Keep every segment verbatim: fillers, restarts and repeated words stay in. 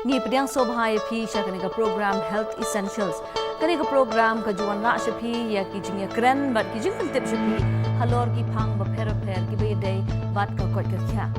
Ngi pdiang sngewbha ïa phi sha kane ka program Health Essentials. Kane ka program ka ju wanrah sha phi ïa ki jingïakren bad ki jingpyntip sha phi halor ki phang bapher bapher kiba ïadei bad ka koit ka khiah.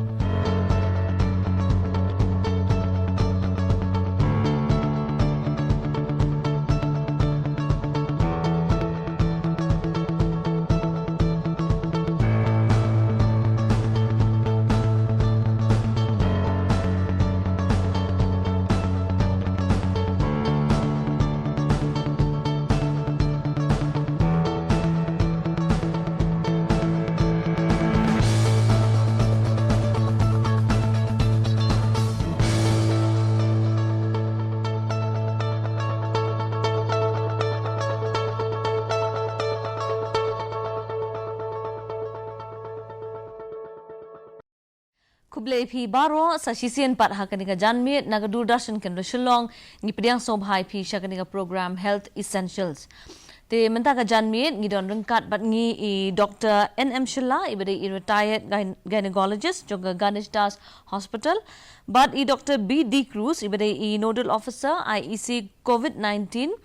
Khublei phi baroh, sa shisien pat ha kane ka janmiet na ka Doordarshan Kendra Shillong, ngi pdiang sngewbha ïa phi sha kane ka program Health Essentials. Te mynta ka janmiet ngi don ryngkat bad ngi i Doctor N M Shylla, iba dei i retired gyn-, gynecologist jong ka Ganesh Das Hospital, bad i Doctor B D Cruz, iba dei i nodal officer I E C COVID nineteen.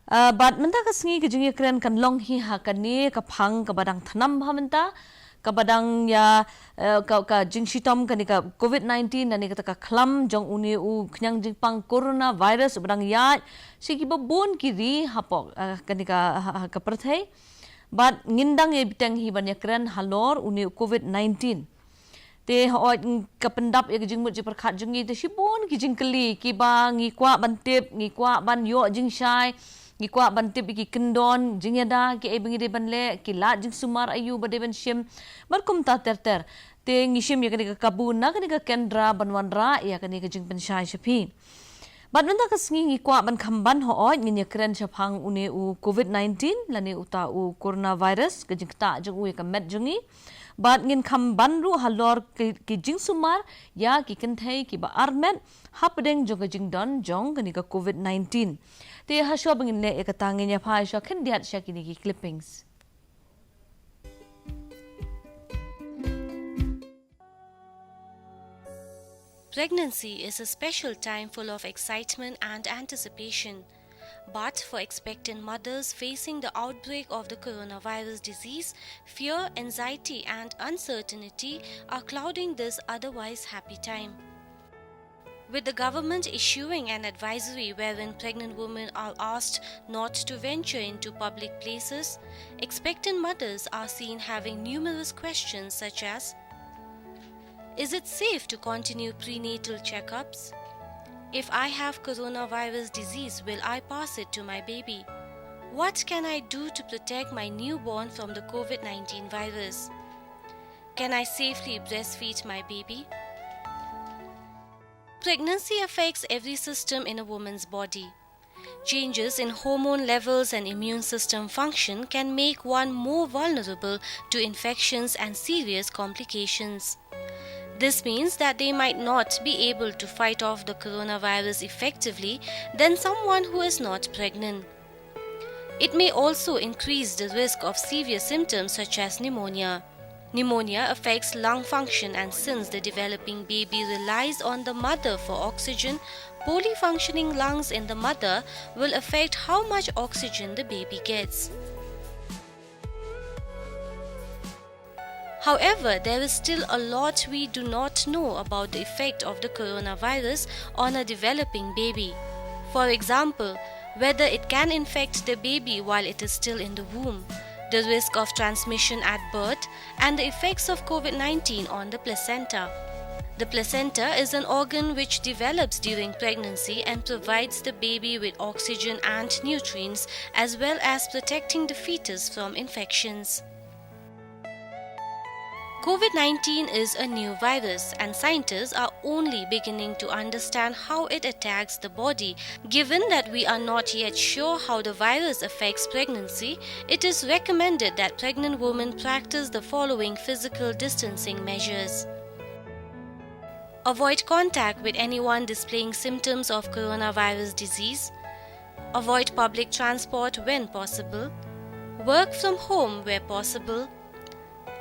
Ah, bad mynta ka sngi ka jingïakren kan long hi ha kane ka phang kaba dang thnam bha mynta, kaba dang ïa, eh, ka, ka jingshitom kane ka COVID nineteen, lane kata ka khlam jong une u khñiang jingpang coronavirus uba dang ïaid sha kiba bun ki ri hapoh, eh, kane ka, ha, ha ka pyrthei. Bad ngin dang ïa bteng hi ban ïakren halor une u COVID nineteen. Te hooid, ka pyndap ïa ka jingmut jingpyrkhat jong ngi te shibun ki jingkylli kiba ngi kwah ban tip, ngi kwah ban ïoh jingshai, ngi kwah ban tip ïa ki kyndon jingïada, kiei ba ngi dei ban leh, ki lad jingsumar aïu ba dei ban shim, bad kumta ter ter. Te ngi shim ïa kane ka kabu na kane ka kendra ban wanrah ïa kane ka jingpynshai sha phi. Bad mynta ka sngi ngi kwah ban kham ban, hooid, ngin ïakren shaphang une u COVID nineteen, lane uta u coronavirus, ka jingktah jong u ïa ka met jong ngi. Bad ngin kham ban ruh halor ki, ki jingsumar ïa ki kynthei kiba armet hapdeng jong ka jingdon jong kane ka COVID nineteen. Te hashwa ba ngin leh ïa kata, ngin ïa phai shwa khyndiat sha kine ki clippings. Pregnancy is a special time full of excitement and anticipation. But for expectant mothers facing the outbreak of the coronavirus disease, fear, anxiety, and uncertainty are clouding this otherwise happy time. With the government issuing an advisory wherein pregnant women are asked not to venture into public places, expectant mothers are seen having numerous questions such as, is it safe to continue prenatal checkups? If I have coronavirus disease, will I pass it to my baby? What can I do to protect my newborn from the COVID nineteen virus? Can I safely breastfeed my baby? Pregnancy affects every system in a woman's body. Changes in hormone levels and immune system function can make one more vulnerable to infections and serious complications. This means that they might not be able to fight off the coronavirus effectively than someone who is not pregnant. It may also increase the risk of severe symptoms such as pneumonia. Pneumonia affects lung function, and since the developing baby relies on the mother for oxygen, poorly functioning lungs in the mother will affect how much oxygen the baby gets. However, there is still a lot we do not know about the effect of the coronavirus on a developing baby. For example, whether it can infect the baby while it is still in the womb, the risk of transmission at birth, and the effects of COVID nineteen on the placenta. The placenta is an organ which develops during pregnancy and provides the baby with oxygen and nutrients, as well as protecting the fetus from infections. COVID nineteen is a new virus, and scientists are only beginning to understand how it attacks the body. Given that we are not yet sure how the virus affects pregnancy, it is recommended that pregnant women practice the following physical distancing measures. Avoid contact with anyone displaying symptoms of coronavirus disease. Avoid public transport when possible. Work from home where possible.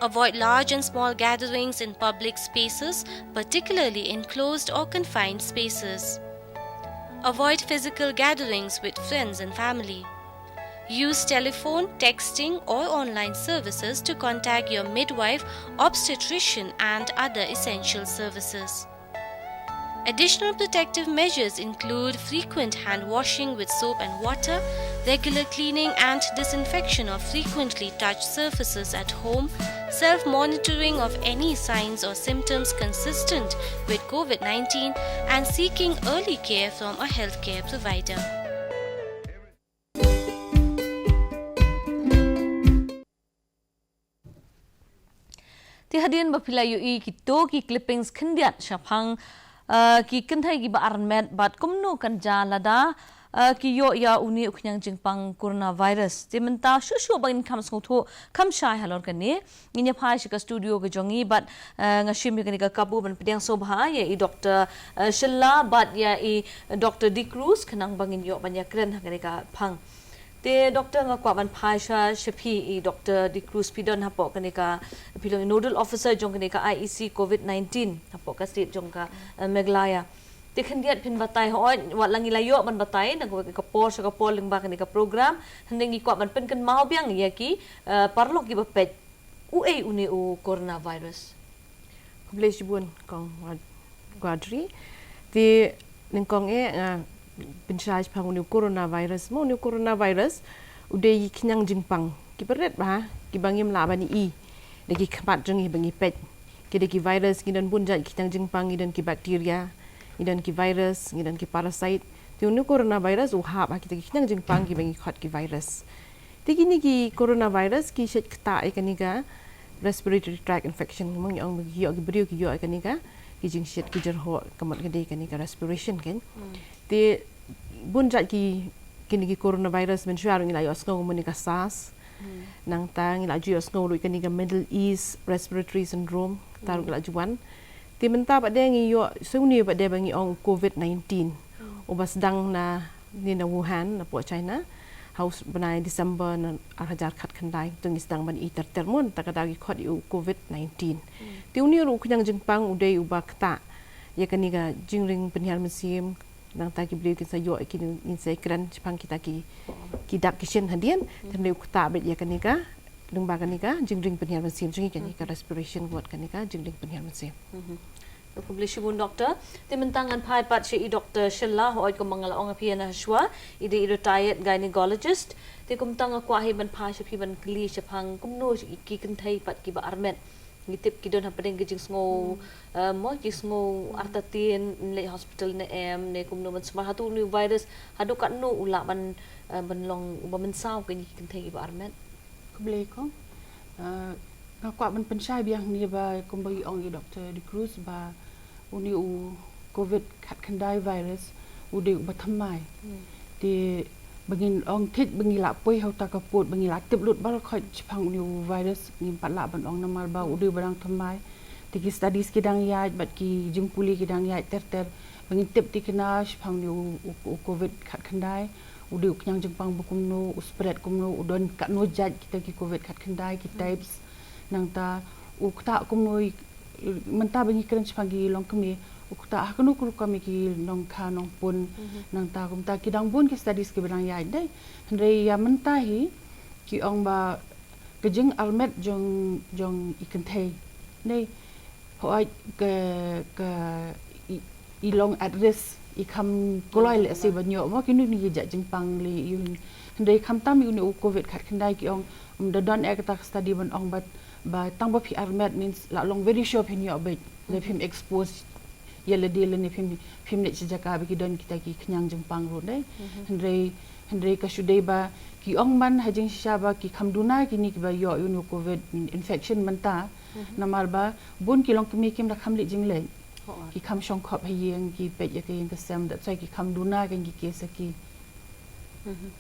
Avoid large and small gatherings in public spaces, particularly in closed or confined spaces. Avoid physical gatherings with friends and family. Use telephone, texting, or online services to contact your midwife, obstetrician, and other essential services. Additional protective measures include frequent hand washing with soap and water, regular cleaning and disinfection of frequently touched surfaces at home, self monitoring of any signs or symptoms consistent with COVID nineteen, and seeking early care from a healthcare provider. Te hadien ba phi la ïohi kito ki clippings khyndiat shaphang, uh, ki kynthei kiba armet bad kumno kan jia lada, uh, ki ïoh ïa une u khñiang jingpang coronavirus. Te mynta shuh shuh ba ngin kham sngewthuh kham shai halor kane, ngin ïa phai sha ka studio ka jong ngi bad, uh, nga shim ïa kane ka kabu ban pdiang sngewbha ïa i Doctor, uh, Shylla bad ïa i Doctor D'Cruz khnang ba ngin ïoh ban ïakren ha kane ka phang. Te Doctor, nga kwah ban phai sha sha phi i Doctor D'Cruz, phi don hapoh kane ka, phi long nodal officer jong kane ka I E C COVID nineteen hapoh ka state jong ka, eh, Meghalaya. Te khyndiat phin batai, hooid wat la ngi la ïoh ban batai na ka por sha ka por lyngba kane ka program, hynrei ngi kwah ban pynkynmaw biang ïa ki, eh, paralok kiba peit. Uei une u coronavirus? Khublei shibun kong Wa-, Wadri. Te nyngkong eh nga pynshai shaphang une u coronavirus. Mo, une u coronavirus u dei ki khñiang jingpang kiba rit bha, kiba ngim lah ban i da ki khmat jong ngi ba ngi peit. Ki dei ki virus, ngi don bun jait ki khñiang jingpang, ngi don ki bacteria, ngi don ki virus, ngi don ki parasite. Te une u coronavirus u hap ha kita ki khñiang jingpang kiba ngi khot ki virus. Te kine ki coronavirus ki shait ktah ïa kane ka respiratory tract infection. Mo, ngi ong ba ki ïoh, ki briew ki ïoh ïa kane ka, ki jingshet ki jyrhoh, ka mut ka dei kane ka respiration, kan. Hmm. Te bun jait ki, kine ki coronavirus mynshuwa ruh ngi la ïohsngew mo, ne ka SARS. Hmm. Nangta ngi la ju ïohsngew ruh ïa kane ka Middle East Respiratory Syndrome, kata ruh, hmm, ngi la ju wan. Te mynta pat de ngi ïoh, sa une pat de ba ngi ong COVID nineteen. Hmm. Uba sdang na ne na Wuhan, napoh China, ha u bnai December na ar hajar khatkhyndai, to ngi sdang ban i ter ter mo, ta ka daw ngi khot ïa u COVID nineteen. Hmm. Te une ruh u khñiang jingpang u dei uba ktah ïa kane ka jingring pynhiar mynsiem, nangta ki briew kin sa ïoh ïa ki, ngin sa kren shaphang kita ki, ki dak ki shin hadien, hmm, te une u ktah beit ïa kane ka, lyngba kane ka jingring pynhiar mynsiem jong ngi, kane ka, hmm, respiration, wat kane ka jingring pynhiar mynsiem. Hmm. Khublei shibun Doctor. Te mynta ngan phai pat sha i Doctor Shylla, hooid kumba nga la ong ha phi hynne shuwa, i dei i retired gynecologist. Te kumta nga kwah hi ban phai sha phi ban kylli shaphang kumno ki kynthei pat kiba armet. Ngi tip ki don hapdeng ki jingsngew, hmm, eh, mo, ki sngew, hmm, artatien, leit hospital ne em, ne kumno ban sumar, hato une u virus haduh katno u lah ban, eh, ban long uba mynsaw ïa kine ki kynthei kiba armet. Khublei ko. Eh, nga kwah ban pynshai biang hangne ba kumba i ong i Doctor D'Cruz ba une u COVID khatkhyndai virus u dei uba thymmai. Hmm. Te ba ngin ong thik ba ngi la poi ha uta ka pud, ba ngi la tip lut baroh khoit shaphang une u virus, ngim pat lah ban ong namar ba u dei uba dang thymmai. Te ki studies ki dang ïaid bad ki jingpule ki dang ïaid ter ter ba ngin tip thikna shaphang une u, u, u COVID khatkhyndai. U dei u khñiang jingpang ba kumno, u spread kumno, u don katno jait kita ki COVID khatkhyndai, ki, hmm, types. Nangta u ktah kumno, i, mynta ba ngi kren shaphang ki longkmie, u ktah ha kano ka rukom ïa ki nongkha nongpun. Mhm. Nangta kumta ki dang bun ki studies kiba dang ïaid dei. Hynrei ïa mynta hi ki ong ba ka jingarmet jong, jong i kynthei, dei, hooid ka, ka, i, i long at risk, i kham kloi lehse ban ïoh mo kino kino ki jait jingpang lei ïa u. Hynrei khamtam ïa une u COVID khatkhyndai ki ong, um, da don eh kata ka study ban ong ba, ba tang ba phi armet ngin s-, la long very sure phin ïoh beit. Lada phim expose ïa lade lane phim, phim leit sha jaka ba ki don kita ki khñiang jingpang ruh dei. Mhm. Hynrei, hynrei ka shu dei ba ki ong man ha jingshisha ba ki kham duna kine kiba ïoh ïa une u COVID infection mynta. Mhm. Namar ba bun ki longkmie kim da kham leit jingleit. Oh, oh. Ki kham shong khop ha ïing, ki peit ïa ka ïing ka sem, that's why ki kham duna kine ki case ha ki. Mhm.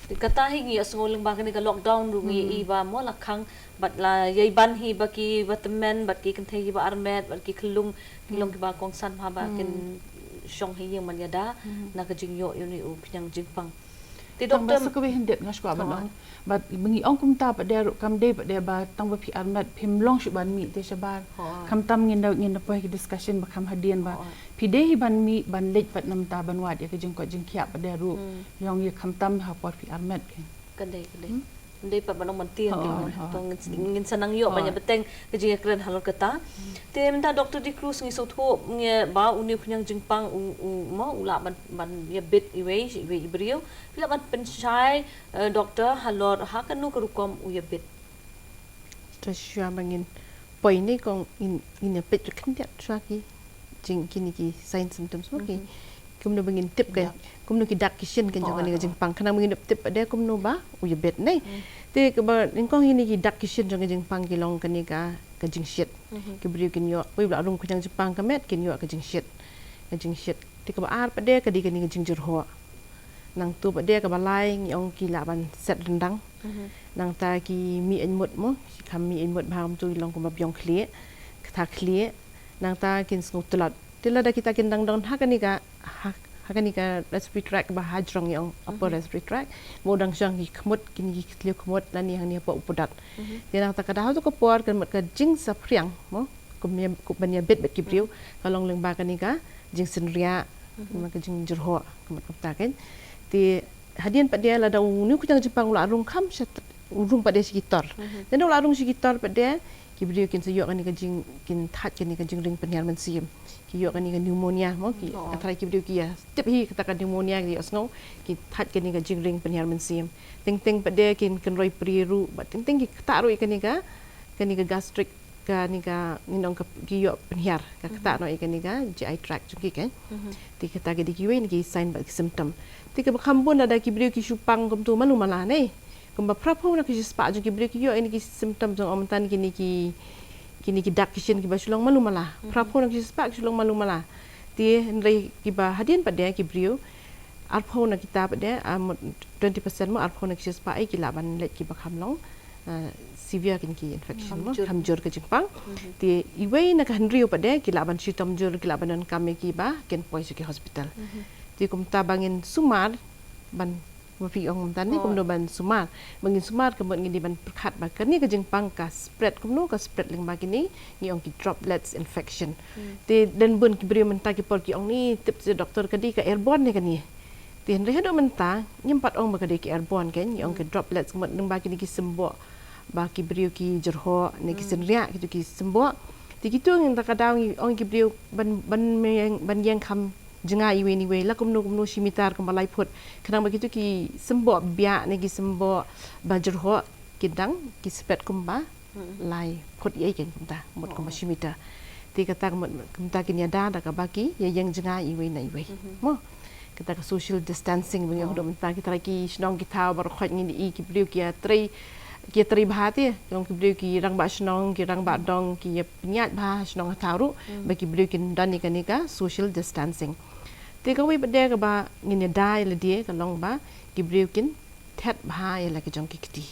Te kata hi ngi ïohsngew lyngba kane ka lockdown ruh ngi, hmm, i ba mo la khang bad la ïai ban hi ba kiba tymmen bad ki kynthei kiba armet bad ki khyllung, ki long, hmm, kiba kongsan bha ba, hmm, kin shong ha ïing ban ïada, hmm, na ka jingïoh ïa une u khñiang jingpang. Tang ba sa kawei hynrei nga shu kwah ban ong ba ngi ong kumta pat de ruh kam dei pat de ba tang ba phi armet phim long shuh ban mih te shabar. Khamtam ngin da ngin da poi ki discussion ba kham hadien ba phi dei hi ban mih ban leit pat namta ban wad ïa ka jingkoit jingkhiah pat de ruh. Ïong ïa khamtam ha por phi armet ke. Kan dei, kan dei. Kan dei pat ban ong ban tieng. To ngin sa nang ïoh ban ïa bteng ka jingïakren halor kata. Te mynta Doctor De Cruz ngi sngewthuh ngi ba une u khñiang jingpang u, u mo u lah ban, ban ïa bit iwei, iwei i briew. Phi lah ban pynshai, eh, Doctor, halor ha kano ka rukom u ïa bit. To shuwa ba ngin poi ne kong ngin, ngin ïa peit ruh khyndiat shuwa ki jing kine ki sign symptoms mo ki. Kumno ba ngin tip ka, kumno ki dak ki shin ka jong kane ka jingpang. Khnang ba ngin tip pat de kumno ba u ïa bit ne. Te kaba nyngkong kine ki dak ki shin jong ka jingpang ki long kane ka, ka jingshit. Ki briew kin ïoh, phi lah rung khñiang jingpang ka met kin ïoh ka jingshit. Ka jingshit. Te kaba ar pat de ka dei kane ka jingjyrhoh. Nangta pat de kaba lai ngi ong ki lah ban set ryndang. Nangta ki mih ainmut mo, ki kham mih ainmut bha kumtu ki long kumba biang khlieh, ktha khlieh. Nangta kin sngew tlot. Te lada kita kin dang don ha kane ka, ha, ha kane ka respiratory tract ba hajrong ngi ong upper respiratory tract. Mo dang shong ki khmut, kine ki ktliew khmut lane hangne hapoh u pudot. Te nangta ka dei ha tu ka por ka mut ka jingsaphriang mo. Kum ïa, kum ban ïa bit bad ki briew ka long lyngba kane ka jingsynriah, lyngba ka jingjyrhoh, ka mut kumta kan. Te hadien pat de lada une u khñiang jingpang u lah rung kham sha, u rung pat de sha ki tor. Lada u lah rung sha ki tor pat de ki briew kin sa ïoh kane ka jing, kin thait kane ka jingring pynhiar mynsiem. Ki ïoh kane ka pneumonia mo ki, ka tharai ki briew ki ïa tip hi kata ka pneumonia ki ïohsngew, ki thait kane ka jingring pynhiar mynsiem. Teng teng pat de kin kynroi prie ruh, bad teng teng ki ktah ruh ïa kane ka, kane ka gastric, kane ka, ngin ong ka, ki ïoh pynhiar, ka ktah noh ïa kane ka G I tract jong ki kan. Te kata ka dei kiwei na ki sign bad ki symptom. Te kaba kham bun lada ki briew ki shu pang kumtu malu mala ne. Kumba phraphew na ki shispah jong ki briew ki ïoh ïa kine ki symptom jong ong mynta kine ki, kine ki dak ki shin kiba shu long malu mala. Phraphew na ki shispah ki shu long malu mala. Te hynrei kiba hadien pat de ki briew arphew na kita pat de, ah, mo twenty percent mo arphew na ki shispah eh ki lah ban leit kiba kham long, ah, severe kine ki infection mo, kham jur ka jingpang. Te iwei na ka hynriew pat de ki lah ban shitom jur, ki lah ban donkam ïa kiba kin poi sha ki hospital. Te kumta ba ngin sumar ban ba phi ong mynta ne kumno ban sumar. Ba ngin sumar ka mut ngin dei ban pyrkhat ba kane ka jingpang ka spread kumno, ka spread lyngba kine ngi ong ki droplets infection. Te don bun ki briew mynta ki por ki ong ne tip sha doktor ka dei ka airborne kane. Te hynrei haduh mynta ngim pat ong ba ka dei ka airborne kan, ngi ong ka droplets ka mut lyngba kine ki symboh ba ki briew ki jyrhoh ne ki synriah, kitu ki symboh. Te kitu ngin da ka daw ngi ong ki briew ban, ban ïeng, ban ïeng kham jngai iwei na iwei, la kumno kumno shi mitar kumba lai phut. Khnang ba kitu ki symboh biah ne ki symboh ba jyrhoh ki dang ki spread kumba lai phut ïa kan kumta, mut kumba shi mitar. Te kata ka mut kumta kin ïada da kaba ki ïa ïeng jngai iwei na iwei. Mo. Kata ka social distancing ba ngi ong haduh mynta ki trai ki shnong ki thaw baroh khoit ngin ïohi ki briew ki ïa trei, ki ïa trei bha te, ki long ki briew ki rangbah shnong, ki rangbah dong, ki ïa pynïaid bha shnong ha thaw ruh, ba ki briew kin don ïa kane ka social distancing. Te kawei pat de kaba ngin ïada ïa lade ka long ba ki briew kin thet bha ïa la ki jong ki kti.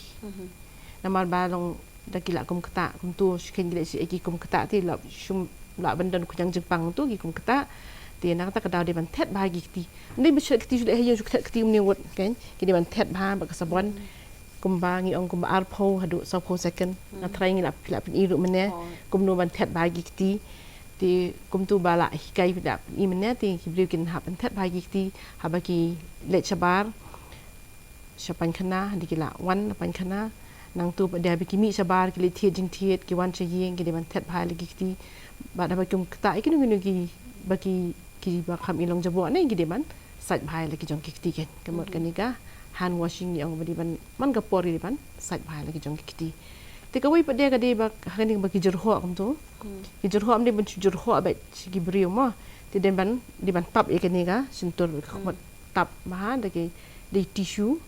Namar ba long da ki la kum ktah, kumtu shi khein ki leit shi ei ki kum ktah te la shum la ban don khñiang jingpang tu ki kum ktah. Te na kata ka daw dei ban thet bha ki kti. Ndei ba shu kti shu leit ha ïing shu thet kti mne wot kan. Ki dei ban thet bha bad ka sabon. Kumba ngi ong kumba arphew haduh sawphew second. Nga trai ngi la phi la pyn-i ruh mynne. Kumno ban thet bha ki kti. Te kumtu ba la hikai phi la pyn-i mynne te ki briew kin hap ban thet bha ki kti haba ki leit shabar. Sha paikhana, hynda ki la wan na paikhana. Nangtu pat de haba ki mih shabar ki leit thied jingthied, ki wan sha ïing, ki dei ban thet bha ïa la ki kti. Bad haba ki kum ktah ïa kino kino kiba ki, kiba kham i long jaboh ne ki dei ban sait bha ïa la ki jong ki kti kan. Ka mut kane ka hand washing ngi ong ba dei ban man ka por ki dei ban sait bha ïa la ki jong ki kti. Te kawei pat de ka dei ba ha kane ba ki jyrhoh kumtu. Ki jyrhoh ym dei ban shu jyrhoh beit sha ki briew mo. Te dei ban, dei ban tap ïa kane ka shyntur ka khmut tap bha da ki, da ki tissue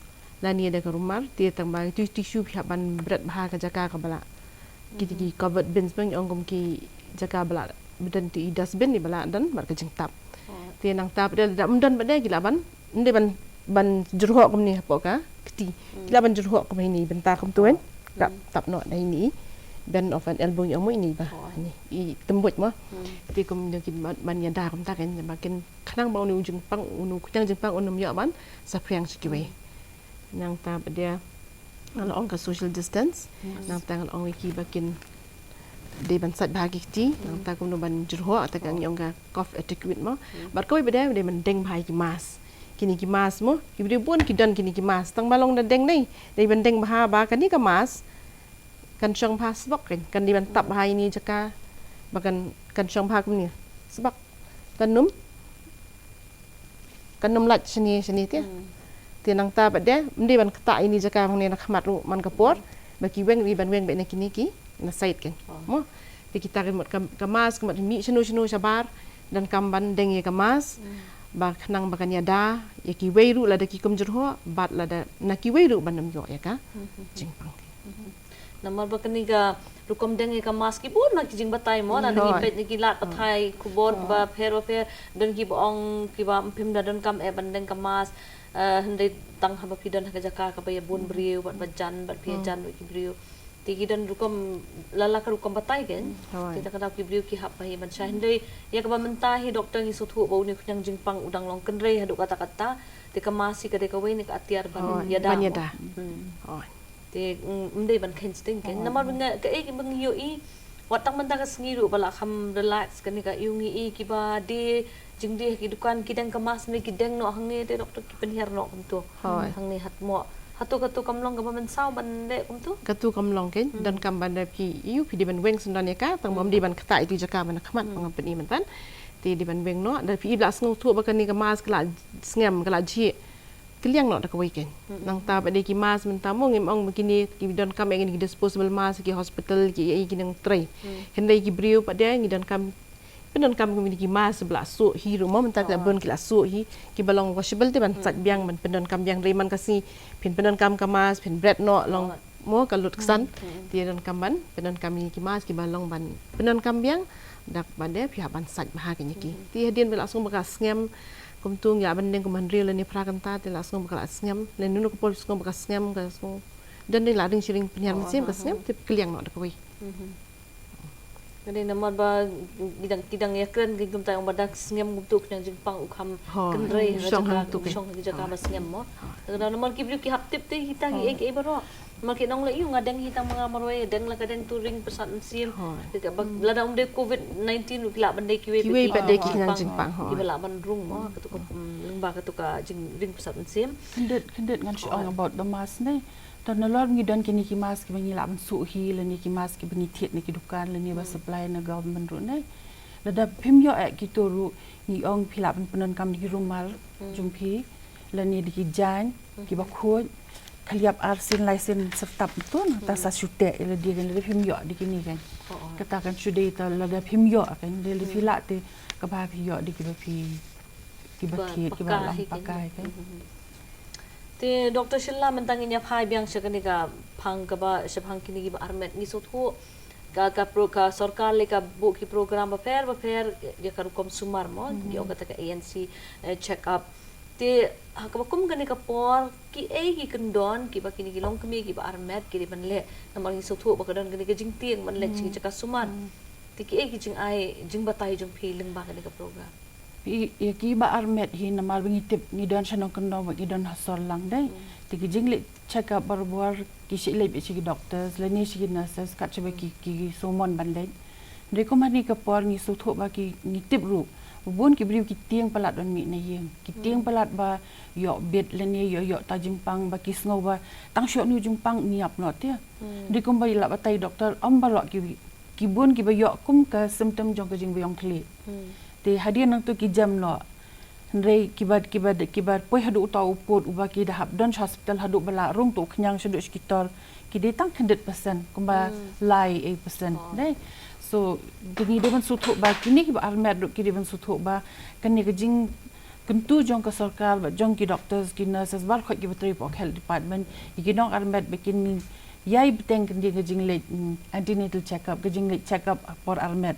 lane da ka rumal, te tang ba tu tissue phi hap ban bret bha ka jaka kaba la. Ki, ki covered bins ba ngi ong kum ki jaka ba la, ba don tu i dustbin ne ba la don bad ka jingtap. Te nangta pat de lada ym don pat de ki lah ban, ym dei ban, ban jyrhoh kumne hapoh ka kti. Ki lah ban jyrhoh kum ine i bynta kumtu kan. Tap, tap noh da ine i bend of an elbow ngi ong mo ine i ba. Ine i tymbuid mo. Te kumne ki ban, ban ïada kumta kan, ba kin khnang ba une u jingpang, une u khñiang jingpang un ym ïoh ban saphriang sha kiwei. Nangta ba dei nga la ong ka social distance. Nangta nga la ong ïa ki ba kin dei ban sait bha ki kti. Nangta kumno ban jyrhoh, ta ka ngi ong ka cough etiquette mo. Bad kawei ba dei, dei ban deng bha ïa ki mask. Kine ki mask mo, ki briew bun ki don kine ki mask. Tang ba long da deng nei, dei ban deng bha ba kane ka mask kan shong bha sbok kan. Kan dei ban tap bha ïa ine i jaka ba kan, kan shong bha kumne sbok. Kan ym, kan ym lait shane shane te. Te nangta ba dei, ym dei ban ktah ïa ine i jaka hangne na khmat ruh man ka por. Ba ki weng ruh ban weng beit na kine ki, na sait kan. Mo. Te kita ki mut ka, ka mask ka mut mih shano shano shabar, donkam ban deng ïa ka mask. Ba khnang ba kan ïada ïa kiwei ruh lada ki kum jyrhoh, bad lada na kiwei ruh ban ym ïoh ïa ka jingpang. Namar ba kane ka rukom deng ïa ka mask ki bun na ki jingbatai mo, na ngi peit na ki lad pathai khubor ba pher ba pher, don ki ba ong ki ba ym phim da donkam eh ban deng ka mask, eh, hynrei tang haba phi don ha ka jaka kaba ïa bun briew, bad ba jan, bad phi ïa jan bad ki briew. Te ki don rukom, la la ka rukom batai kan. Te ta ka daw ki briew ki hap ba hi ban shah, hynrei ïa kaba mynta hi doktor ngi sngewthuh ba une u khñiang jingpang u dang long kynrei haduh katta katta. Te ka mask hi ka dei kawei na ka atiar ban ïada. Ban ïada. Te, mm, ym dei ban kheiñ sting kan. Namar ba nga, kaei ba ngi ïohi, wat tang mynta ka sngi ruh ba la kham relax kane ka, ïohi ngi i kiba die jingdie ha ki dukan ki deng ka mask ne ki deng noh hangne, te doktor ki pynhiar noh kumto. Hangne hat mo. Hato kato kam long kaba mynsaw ban leh kumto? Kato kam long kan. Donkam ban da phi ïohi, phi dei ban weng syndon ïa ka, tang ba ym dei ban ktah ïa tu jaka ban khmat, ba ngam pyni mynta. Te dei ban weng noh, da phi i ba la sngewthuh ba kane ka mask ka la sngem, ka la jhieh. Kylliang noh da kawei kan. Nangta ba dei ki mask mynta mo, ngim ong ba kine ki donkam eh kine ki disposable mask ki hospital ki ïa ki nongtrei. Hynrei ki briew pat de ngi donkam, pyndonkam kine ki mask ba la suh hi ruh mo, mynta ki la bun ki la suh hi, kiba long washable te ban sait biang, ban pyndonkam biang, hynrei man ka sngi phin pyndonkam ka mask, phin bret noh, long mo ka lut ksan. Te donkam ban pyndonkam ïa ki mask kiba long ban pyndonkam biang. Dak ba de phi hap ban sait bha kine ki. Te hadien ba la sngew ba ka sngem, kumto ngi la ban deng kumba hynriew lane phra kynta, te la sngew ba ka la sngem, lane nunu ka por sngew ba ka sngem, ka sngew. Don dei la ring shi ring pynhiar mynsiem, ka sngem, te kylliang noh da kawei. Ka dei namar ba ki dang, ki dang ïakren ki kumta ong ba da sngem kumto khñiang jingpang u kham kynrei ha jaka, shong ha jaka ba sngem mo. Te ka dei namar ki briew ki hap tip te hi ta hi ei ei baroh. Namar ki nong la ïoh nga deng hi tang ma nga marwei, deng la ka deng tu ring pyrsad mynsiem. Te ka ba, lada ym dei covid nineteen ruh ki lah ban dei kiwei, kiwei pat de ki khñiang jingpang, kiba lah ban rung mo, kato ka, mm, lyngba kato ka jingring pyrsad mynsiem. Khyndiat, khyndiat ngan shu ong about the mask ne. Te nalor ngi don kine ki mask kiba ngi lah ban suh hi, lane ki mask kiba ngi thied na ki dukan, lane ba supply na government ruh ne. Lada phim ïoh eh kito ruh, ngi ong phi lah ban pyndonkam da ki rumal jong phi, lane da ki jaiñ kiba khuid, khlieh arsien laisien syrtap tu, ta sa shu teh ïa lade kan, lada phim ïoh da kine kan. Kata kan shu dei ta lada phim ïoh kan, lada phi lah te kaba phi ïoh da kiba phi, kiba thied, kiba lah pakai kan. Te Doctor Shylla, mynta ngin ïa phai biang sha kane ka phang kaba, shaphang kine kiba armet, ngi sngewthuh ka, ka pro-, ka sorkar leh ka buh ki program bapher bapher ïa ka rukom sumar mo, ngi ong kata ka A N C, eh, check up. Te ha kaba kum kane ka por, kiei ki kyndon kiba kine ki longkmie kiba armet ki dei ban leh, namar ngi sngewthuh ba ka don kane ka jingtieng ban leit sha ki jaka sumar. Te kiei ki jingai, jingbatai jong phi lyngba kane ka program? Phi, ïa kiba armet hi namar ba ngi tip ngi don sha nongkyndong bad ngi don ha sor lang dei. Te ki jingleit check up barabor, ki shu leit beit sha ki doctors lane sha ki nurses kat shaba ki, ki sumon ban leit. Hynrei kum ha kane ka por ngi sngewthuh ba ki, ngi tip ruh ba bun ki briew ki tieng palat ban mih na ïing, ki tieng palat ba ïoh bit lane ïoh, ïoh ta jingpang ba ki sngew ba tang shu ïoh une u jingpang ngi ïap noh te. Hynrei kumba la batai doctor, ym baroh ki, ki bun kiba ïoh kum ka symptom jong ka jingbaïong khlieh. Te hadien nangto ki jem noh. Hynrei kiba, kiba, kiba poi haduh uta u pud uba ki da hap don sha hospital haduh ba la rung to u khñiang shaduh sha ki tor, ki dei tang khyndiat percent, kumba lai ei percent. Dei. So, te ngi dei ban sngewthuh ba kine kiba armet ruh ki dei ban sngewthuh ba kane ka jingkyntu jong ka sorkar bad jong ki doctors, ki nurses, baroh kiba trei hapoh health department, ïa ki nongarmet ba kin ïai bteng kane ka jingleit, mm, antenatal check up, ka jingleit check up ha por armet.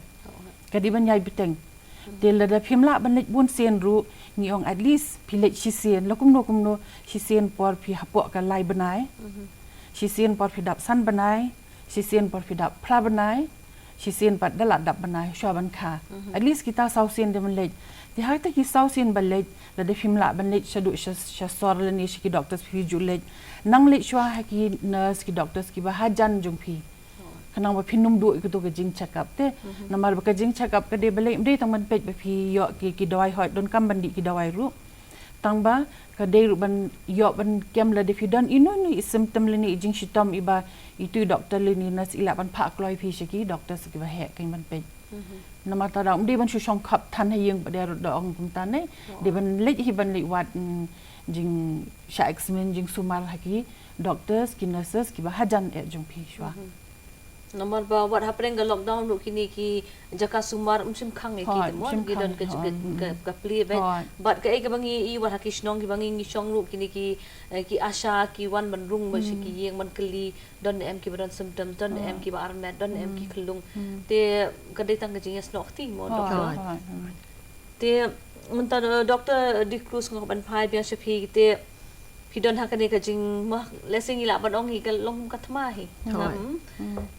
Ka dei ban ïai bteng. Te lada phim lah ban leit bun sien ruh, ngi ong at least phi leit shisien, la kumno kumno, shisien por phi hapoh ka lai bnai. Shisien por phi dap san bnai, shisien por phi dap phra bnai, shisien pat da la dap bnai, shuwa ban kha. At least kita saw sien dei ban leit. Te ha kita ki saw sien ba leit, lada phim lah ban leit shaduh sha, sha sor lane sha ki doctors phi ju leit. Nang leit shuwa ha ki nurse ki doctors kiba hajan jong phi. Khnang ba phin ym duh ïa kato ka jing check up te. Namar ba ka jing check up ka dei ba leit, ym dei tang ban peit ba phi ïoh ki, ki dawai hooid, donkam ban dih ki dawai ruh. Tang ba ka dei ruh ban ïoh ban kem lada phi don ino ino i symptom lane i jingshitom iba itu i doctor lane nurse i lah ban phah kloi phi sha ki doctor sa kiba heh kein ban peit. Namar ta da ym dei ban shu shong khap than ha ïing ba dei ruh da ong kumta ne. Dei ban leit hi ban leit wad, mm, jing sha examine jingsumar ha ki doctors ki nurses kiba hajan eh jong phi shuwa. Namar ba wat hapdeng ka lockdown ruh kine ki jaka sumar ym shym khang ïa ki. Hooid, te mo, ym shym ki khang, don ka, ka, hooid, ka, ka plie beit. Hooid. Bad kaei kaba ngi ïohi wat ha ki shnong kiba ngi, ngi shong ruh kine ki, eh, ki ASHA ki wan ban rung beit sha ki ïing ban kylli, don em kiba don symptom, don em kiba armet, don em ki khyllung. Te ka dei tang ka jingïasnoh kti mo, doctor. Hooid, hooid, hooid. Te mynta, eh, Doctor De Cruz, nga kwah ban phai biang sha phi te, phi don ha kane ka jing, ma, lehse ngi lah ban ong hi ka long ka thma hi. Hooid.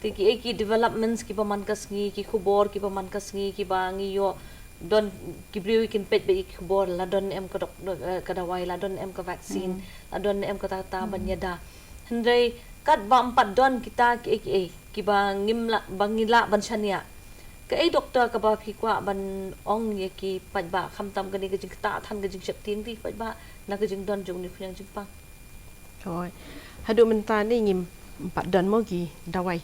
Te kiei ki developments kiba man ka sngi, ki khubor kiba man ka sngi kiba ngi ïoh, don ki briew kin peit beit ïa ki khubor, la don em ka dok-, eh, ka dawai, la don em ka vaccine, la don em kata kata ban ïada. Hynrei katba ym pat don kita kiei kiei kiba ngim lah, ba ngi lah ban shaniah, kaei doctor kaba phi kwah ban ong ïa ki paidbah, khamtam kane ka jingktah than ka jingsheptieng te paidbah na ka jingdon jong une u khñiang jingpang? Hooid. Haduh mynta ne ngim pat don mo ki dawai.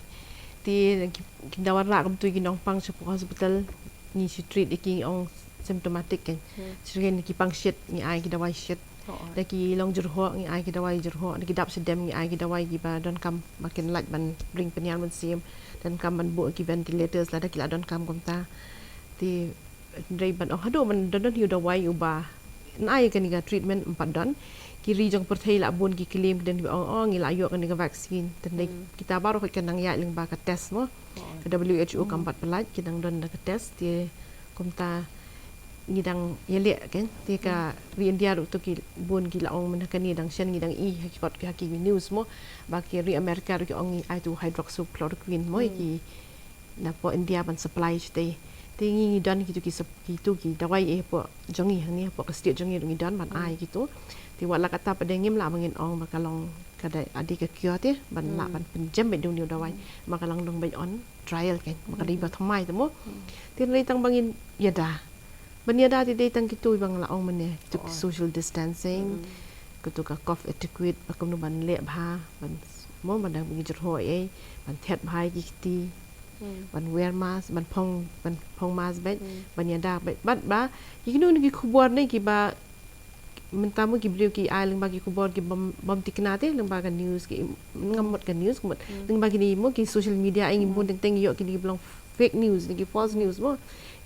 Te ki, ki dawai lah kumtu ki nongpang shapoh hospital, ngi shu treat ïa ki, ngi ong symptomatic kein. Shu kein ki pang shit, ngi ai ki dawai shit. Da ki long jyrhoh, ngi ai ki dawai jyrhoh. Da ki dap shadem, ngi ai ki dawai kiba donkam ba kin lait ban ring pynïar mynsiem, donkam ban buh ki ventilators lada ki la donkam kumta. Te hynrei ban ong haduh ban don, don hi u dawai uba nang ai kane ka treatment ym pat don. Ki ri jong pyrthei la bun ki claim, ki don kiba ong, oh, ngi la ïoh kane ka vaccine. Te hynrei kita baroh ka nang ïaid lyngba ka test mo. Ka W H O kam pat pyllait, ki nang don da ka test, te kumta ngi dang ïaleh kein. Te ka ri India ruh to ki bun ki la ong mynta kane dang shen ngi dang i ha ki kot ki, ha ki news mo, ba ki ri America ruh ki ong ngi ai tu hydroxychloroquine mo ïa ki napoh India ban supply shatei. Te ngi, ngi don kitu ki sup-, kitu ki dawai eh hapoh jong ngi hangne, hapoh ka state jong ngi ruh ngi don ban ai kitu. Te wat la katta pat de ngim lah ba ngin ong ba ka long ka dei, ade ka cure te ban lah ban pynjem beit da une u dawai. Ma ka long dang beit on trial kein, ma ka dei ba thymmai te mo. Te hynrei tang ba ngin ïada, ban ïada te dei tang kitu ba nga la ong mynne, kitu ki social distancing, kitu ka cough etiquette, ba kumno ban leh bha, ban mo, ban dang ba ngi jyrhoh ei, ban thied bha ïa ki kti, ban wear mask, ban phong, ban phong mask beit, ban ïada beit. Bad ba ïa kino kino ki khubor ne kiba mynta mo ki briew ki ai lyngba ki khubor ki bym, bym tikna te lyngba ka news, ki ngam mut ka news, ka mut lyngba kine mo ki social media, ei ngi bun teng teng ïoh kine ki ba long fake news ne ki false news mo.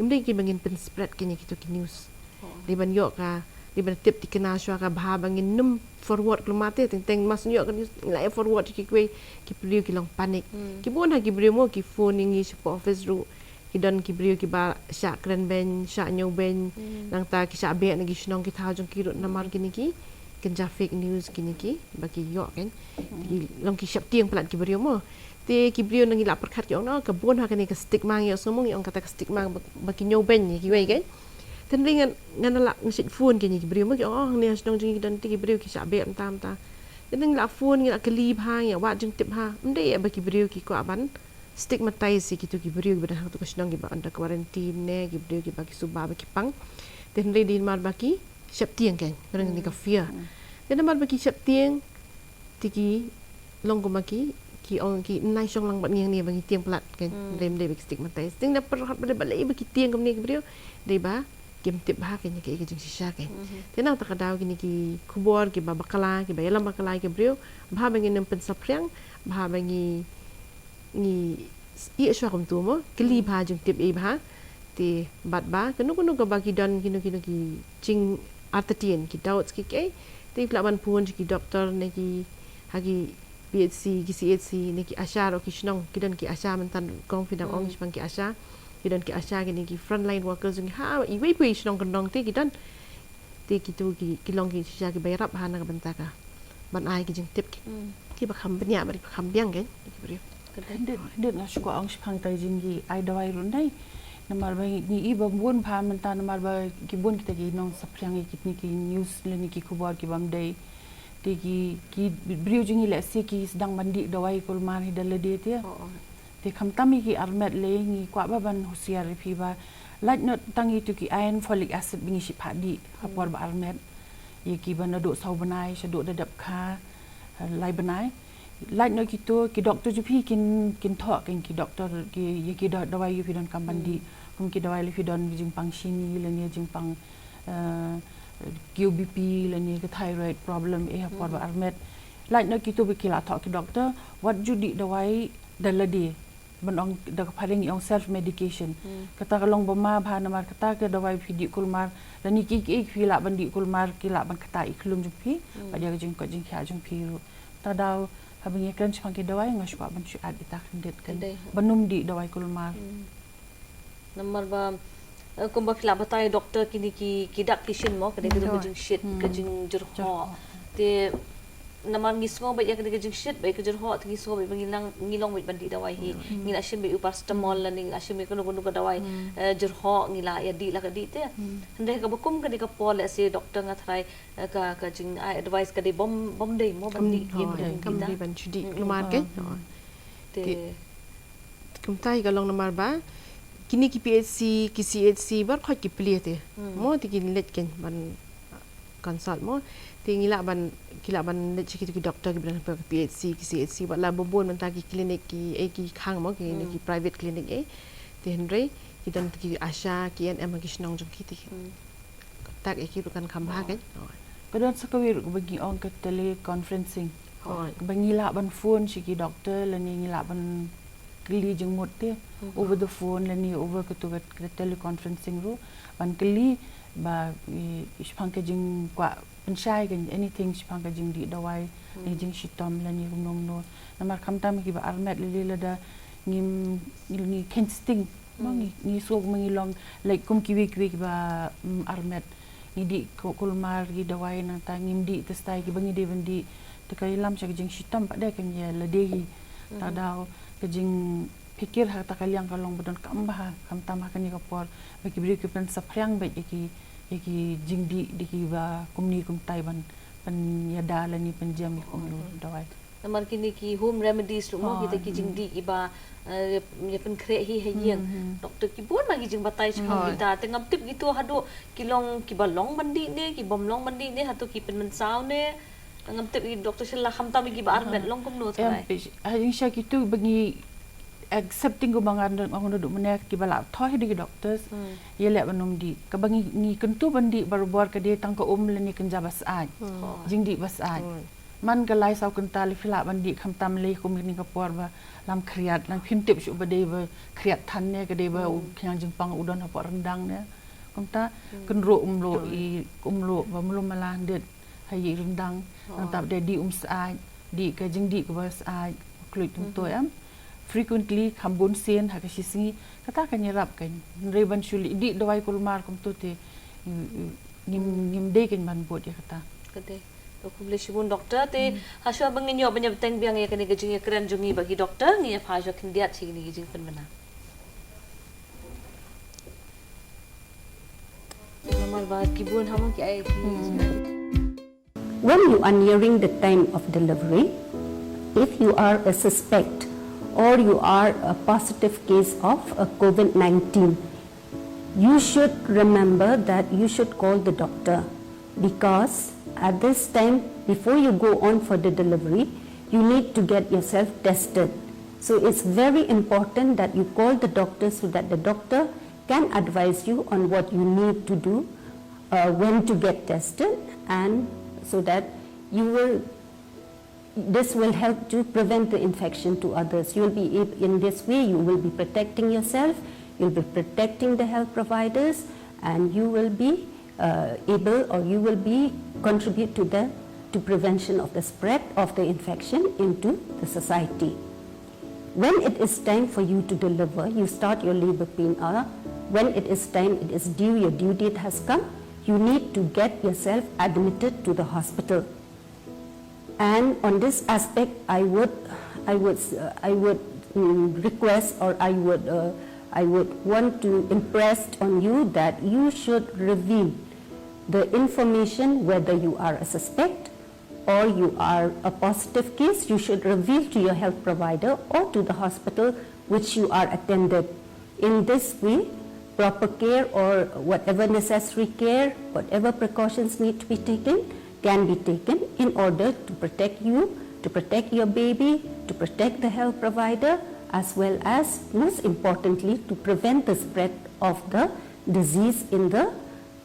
Ym dei kiba ngin pynspread kine kitu ki news. Dei ban ïoh ka, dei ban tip tikna shuwa ka bha ba ngin nym forward kulmar te, teng teng mas ïoh ka news la forward ki kwei, ki briew ki long panic. Ki bun ha ki briew mo ki phone ïa ngi shapoh office ruh. Ki don ki briew kiba shah kren beiñ, shah ñiew beiñ, nangta ki shah beh na ki shnong ki thaw jong ki ruh namar kine ki kynja fake news kine ki ba ki ïoh kein. Ki long ki sheptieng palat ki briew mo. Te ki briew nang ïa la pyrkhat ki ong, oh, ka bun ha kane ka stigma, ngi ong sngewbha ngi ong kata ka stigma ba, ba ki ñiew beiñ ïa kiwei kein. Te hynrei ngan, ngan la ngin shait phone kine ki briew mo ki ong, oh, hangne ha shnong jong ngi ki don te ki briew ki shah beh mynta mynta. Te nang la phone ngi la kylli bha, ngi la wad jingtip bha. Ym dei ba ki briew ki kwah ban stigmatize ïa kitu ki briew kiba don ha katu ka shnong kiba under quarantine ne ki briew kiba ki suba ba ki pang. Te hynrei dei namar ba ki sheptieng kein, ba don kane ka fear. Te namar ba ki sheptieng te ki long kumba ki, ki ong ki nai shong lang bad ngi hangne ba ngi tieng palat kein. Hynrei ym dei ba ki stigmatize. Te nga pyrkhat ba dei balei ba ki tieng kumne ki briew, dei ba kim tip bha kein ïa kaei ka jingshisha kein. Te nangta ka daw kine ki khubor kiba bakla, kiba ïalam bakla ïa ki briew, bha ba ngin nym pynsaphriang, bha ba ngi ngi ïeh shuwa kumtu mo, kylli bha, jingtip ïa bha. Te bad ba kano kano kaba ki don kino kino ki jingartatien, ki doubts ki kiei, te phi lah ban phone sha ki doctor ne ki ha ki P H C, ki C H C ne ki ASHA ruh ki shnong, ki don ki ASHA mynta kong phi dang ong shaphang ki ASHA, ki don ki ASHA kine ki frontline workers jong ngi ha iwei pa iwei i shnong kyndong te ki don. Te kitu ki, ki long ki shisha kiba ïarap ha na ka bynta ka ban ai ki jingtip ki, kiba kham bniah bad kiba kham biang kein ki briew. Hadien, hadien nga shu kwah ong shaphang ka jing ki ai dawai ruh nai. Namar ba ngi i ba bun bha mynta, namar ba ki bun kita ki nongsaphriang ïa kitni ki news lane ki khubor ki bym dei. Te ki, ki briew jong ngi lehse ki sdang ban dih dawai kulmar hi da lade te. Te khamtam ïa ki armet lei ngi kwah ba ban husiar ïa phi ba lait noh tang ïa tu ki iron folic acid ba ngi shim phah dih ha por ba armet. Ïa ki ba naduh saw bnai shaduh da dep kha, eh, lai bnai. Lait noh kito, ki doktor jong phi kin, kin thoh kin ki doktor ki, ïa ki da-, dawai ïa phi donkam ban dih. Kum ki dawai lei phi don jingpang shini lane jingpang, eh, Q B P lane ka thyroid problem eh ha por ba armet. Lait noh kito ba ki la thoh ki doktor, wat ju dih dawai da lade. Ban ong da ka phareng i ong self medication. Kata ka long ba ma bha namar kata ka dawai phi dih kulmar lane ki, ki, phi lah ban dih kulmar ki lah ban kata i khlum jong phi. Bad ïa ka jingkoit jingkhiah jong phi ruh. Ta daw haba ngi kren shaphang ki dawai nga shu kwah ban shu add ita khyndiat kan. Ban ym dih dawai kulmar. Namar ba, eh, kumba phi la batai doktor kine ki, ki dak ki shin mo, ka dei ka jingshit, ka jingjyrhoh. Te namar ngi sngew ba ïa ka dei ka jingshit, ba ïa ka jyrhoh, te ngi sngew ba ngi nang, ngi long ba ban dih dawai hi. Ngi la shim ba ïa u paracetamol lane ngi la shim ba ïa kano kano ka dawai, eh, jyrhoh, ngi la ïa dih la ka dih te. Hynrei kaba kum kane ka por lehse doktor nga tharai, eh, ka, ka jing, ah, advice ka dei bym, bym dei mo ban dih, kam dei ban shu dih kulmar ke. Te kumta hi ka long namar ba kine ki P H C, ki C H C, baroh ki plie te. Mo te ki leit kein ban consult mo. Te ngi lah ban, ki lah ban leit sha kito ki doktor ki ba don ha ka P H C, ki C H C, wat la ba bun mynta ki clinic ki, eh, ki khang mo, ki, ki private clinic eh. Te hynrei ki don ki ASHA, ki A N M ha ki shnong jong ki te. Kontak ïa ki ruh kan kham bha kein. Ka don sa kawei ruh kaba ngi ong ka teleconferencing. Kaba ngi lah ban phone sha ki doktor lane ngi lah ban kylli jingmut te over the phone lane over katu ka, ka teleconferencing ruh ban kylli ba i, i shaphang ka jingkwah pynshai kein anything shaphang ka jingdih dawai lane jingshitom lane kumno kumno. Namar khamtam kiba armet lei lada ngim, ngi, ngi kheiñ sting. Ma ngi, ngi suk ma ngi long, like, kum kiwei kiwei kiba, mm, armet. Ngi dih ku-, kulmar ki dawai nangta ngim dih te stai kiba ngi dei ban dih. Te ka ïalam sha ka jingshitom pat de kan ïa lade hi. Ta daw ka jingpikir ha kata ka liang ka long ba donkam bha, khamtam ha kane ka por ba ki briew ki pynsaphriang beit ïa ki, ïa ki jingdih da kiba kumne kumtai ban pynïada lane pynjem ïa kumno dawai. Namar kine ki home remedies ruh mo, kita ki jingdih kiba, eh, ïa pynkhreh hi ha ïing. Doktor ki bun ma ki jingbatai shaphang kita. Te ngam tip kito haduh ki long kiba long ban dih ne, ki bym long ban dih ne, hato ki pynmynsaw ne. Ngam tip i doktor Sheila khamtam kiba armet long kumno tharai. Ha jingshisha kito ba ngi accepting kumba nga naduh mynne kiba la thoh hi da ki doctors. Ïaleh ban ym dih. Kaba ngi, ngi kyntu ban dih barabor ka dei tang ka um lane kynja ba syaid. Jingdih ba syaid. Man ka lai saw kynta lei phi lah ban dih khamtam lei kum kane ka por ba lam khriat, lane phim tip shuh ba dei ba khriat than ne ka dei ba u khñiang jingpang u don hapoh ryndang ne. Kumta kynruh um luh i, um luh ba mlum mala hyndet ha i ryndang. Nangta ba dei dih um syaid, dih ka jingdih kaba syaid, kluit kumto em. Frequently, kham bun sien ha ka shi sngi, kata kan ïarap kein. Hynrei ban shu leit dih dawai kulmar kumto te, ngim, ngim dei kein ban bud ïa kata. Ka dei. To khublei shibun doktor te, ha shuwa ba ngin ïoh ban ïa bteng biang ïa kane ka jingïakren jong ngi bad ki doktor, ngin ïa phai shuwa khyndiat sha kine ki jingpynbna. Namar ba ki bun ha mo ki ai ki. When you are nearing the time of delivery, if you are a suspect or you are a positive case of a COVID nineteen, you should remember that you should call the doctor, because at this time, before you go on for the delivery, you need to get yourself tested. So it's very important that you call the doctor so that the doctor can advise you on what you need to do, uh, when to get tested, and so that you will, this will help to prevent the infection to others. You'll be ab-, in this way, you will be protecting yourself, you'll be protecting the health providers, and you will be, uh, able, or you will be contribute to the, to prevention of the spread of the infection into the society. When it is time for you to deliver, you start your labor pain hour. When it is time, it is due, your due date has come, you need to get yourself admitted to the hospital. And on this aspect, I would, I would, uh, I would, mm, request, or I would, uh, I would want to impress on you that you should reveal the information whether you are a suspect or you are a positive case. You should reveal to your health provider or to the hospital which you are attended. In this way, proper care or whatever necessary care, whatever precautions need to be taken, can be taken in order to protect you, to protect your baby, to protect the health provider, as well as, most importantly, to prevent the spread of the disease in the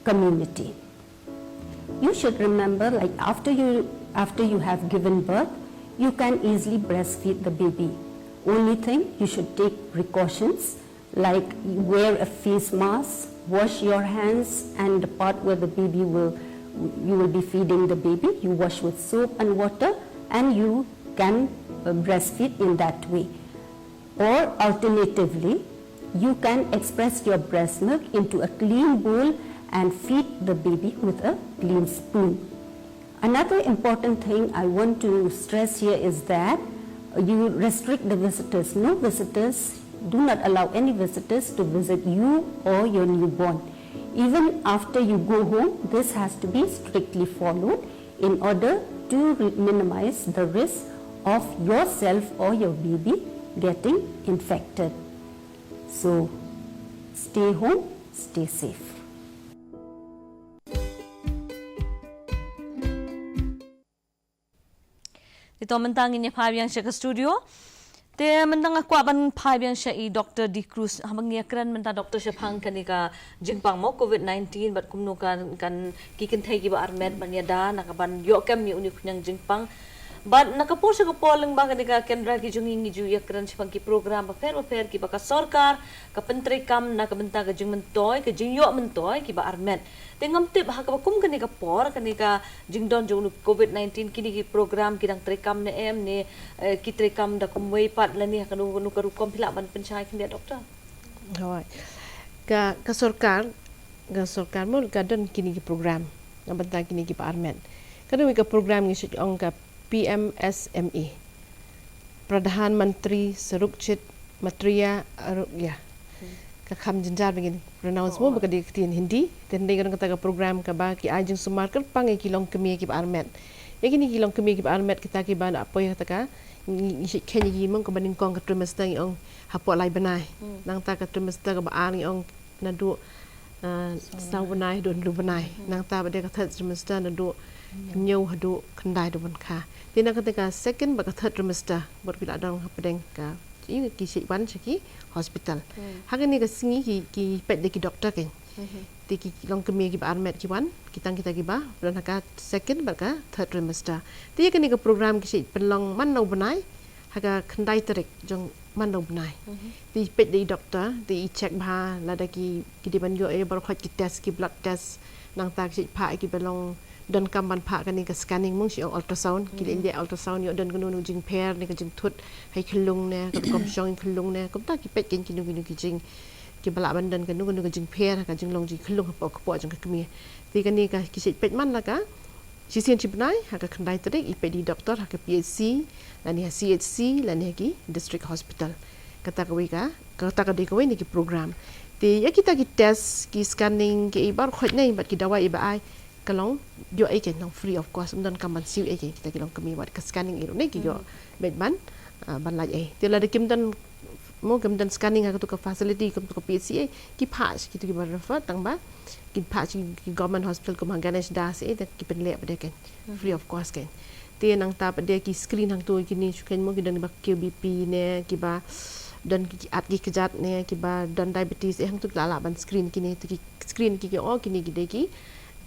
community. You should remember, like, after you, after you have given birth, you can easily breastfeed the baby. Only thing, you should take precautions like wear a face mask, wash your hands, and the part where the baby will, you will be feeding the baby, you wash with soap and water, and you can uh, breastfeed in that way. Or alternatively, you can express your breast milk into a clean bowl and feed the baby with a clean spoon. Another important thing I want to stress here is that you restrict the visitors. No visitors, do not allow any visitors to visit you or your newborn. Even after you go home, this has to be strictly followed in order to re- minimize the risk of yourself or your baby getting infected. So, stay home, stay safe. Te to mynta ngin ïa phai biang sha ka studio. Te mynta nga kwah ban phai biang sha i Doctor D Cruz. Haba ngi ïa kren mynta Doctor shaphang kane ka jingpang mo COVID nineteen bad kumno kan, kan ki kynthei kiba armet ban ïada na ka ban ïoh kem ïa une u khñiang jingpang. Bad na ka por sha ka por lyngba kane ka Kendra ki jong ngi ngi ju ïa kren shaphang ki program bapher bapher kiba ka sorkar ka pyntreikam na ka bynta ka jingmyntoi, ka jingïoh myntoi kiba armet. Te ngam tip ha kaba kum kane ka por, kane ka jingdon jong u COVID nineteen, kine ki program ki dang treikam ne em, ne eh, ki treikam da kumwei pat lane ha kano kano ka rukom, phi lah ban pynshai khyndiat, Doctor? Hooid. Ka, ka sorkar, ka sorkar mo ka don kine ki program na bynta kine kiba armet. Ka don ka program ngi shait ong ka P M S M E, Pradhan Mantri Surakshit Matritva Arogya. Ka kham jynjar ba ngin pronounce mo ba ka dei ka ktien Hindi. Te hynrei ka don kata ka program kaba ki ai jingsumar kyrpang ïa ki longkmie kiba armet. Ïa kine ki longkmie kiba armet kita kiba la poi ha kata ka, ngi, ngi shait kheiñ ïa ki mo kaba nyngkong ka trimester ngi ong hapoh lai bnai. Nangta ka trimester kaba ar ngi ong naduh ah, saw bnai haduh hynriew bnai. Nangta bad ka third trimester naduh hynñiew haduh khyndai, haduh ban kha. Te na kata ka second bad ka third trimester bad ki la dang hapdeng ka, ki shait wan sha ki hospital. Ha kane ka sngi ki, ki peit da ki doctor kein. Te ki longkmie kiba armet ki wan, ki tang kita kiba don ha ka second bad ka third trimester. Te ïa kane ka program ki shait pynlong man la u bnai ha ka khyndai tarik jong man la u bnai. Te i peit da i doctor, te i check bha lada ki, ki dei ban ïoh ïa baroh khoit ki test, ki blood test. Nangta ki shait phah ïa kiba long donkam ban phah kane ka scanning, mo ngi shait ong ultrasound, ki leh leh ultrasound ïoh don kano kano jingpher ne ka jingthut ha i khyllung ne ka rukom shong i khyllung ne, kumta ki peit kein kino kino ki jing, kiba lah ban don kano kano ka jingpher ha ka jinglong jong i khyllung hapoh kpoh jong ka kmie. Te kane ka ki shait peit man la ka shisien shi bnai ha ka khyndai tarik, i peit da i doctor ha ka P H C lane ha C H C lane ha ki district hospital. Kata kawei ka, kata ka dei kawei na ki program. Te ïa kita ki test, ki scanning, kiei baroh khoit ne bad ki dawai iba ai, ka long ïoh ei kein, long free of cost, ym donkam ban siew ei kein kita ki longkmie, wat ka scanning ei ruh ne ki ïoh beit ban, ah, ban lait ei. Te lada kim don, mo kim don scanning ha katu ka facility, katu ka P H C ei, ki phah sha kitu kiba refer, tang ba kin phah sha ki government hospital kum ha Ganesh Das ei, te ki pynleh pat de kein, free of cost kein. Te nangta pat de ki screen hangtu kine shu kein, mo ki don kiba kiew B P ne, kiba don ki, ki at ki kjat ne, kiba don diabetes ei, hangtu ki la lah ban screen kine, te ki screen ki, ki ong kine ki dei ki,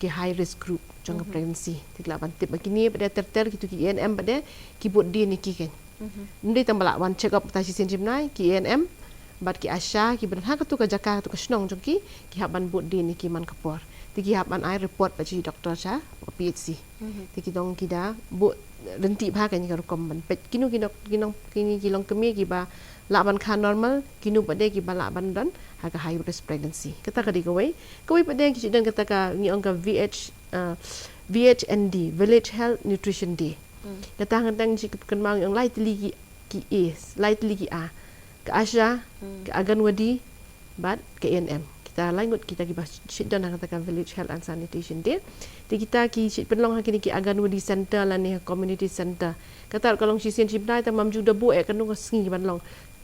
ki high risk group jong ka pregnancy. Te ki lah ban tip ba kine pat de ter ter kitu ki A N M pat de ki bud dien ïa ki kein. Ym dei tang ba lah wan check up mynta shisien shi bnai, ki A N M bad ki ASHA kiba don ha katu ka jaka, katu ka shnong jong ki, ki hap ban bud dien ïa ki man ka por. Te ki hap ban ai report pat sha i doctor sha P H C. Te ki dang ki da buh ryntih bha kane ka rukom ban peit kino kino, kino kine ki longkmie kiba lah ban kha normal, kino pat de kiba lah ban don ha ka high risk pregnancy. Kata ka dei kawei. Kawei pat de ki shu don kata ka ngi ong ka V H, ah, V H N D, Village Health Nutrition Day. Kata hangta ngi shu kynmaw ngi ong lai tylli ki, ki A, lai tylli ki A. Ka ASHA, ka Anganwadi, bad ka A N M. Kita lai ngut kita kiba shit don ha kata ka Village Health and Sanitation Day. Te kita ki shit pynlong ha kine ki Anganwadi Center lane ha Community Center. Kata ka long shisien shi bnai tang, ym ju da buh eh katno ka sngi ban long.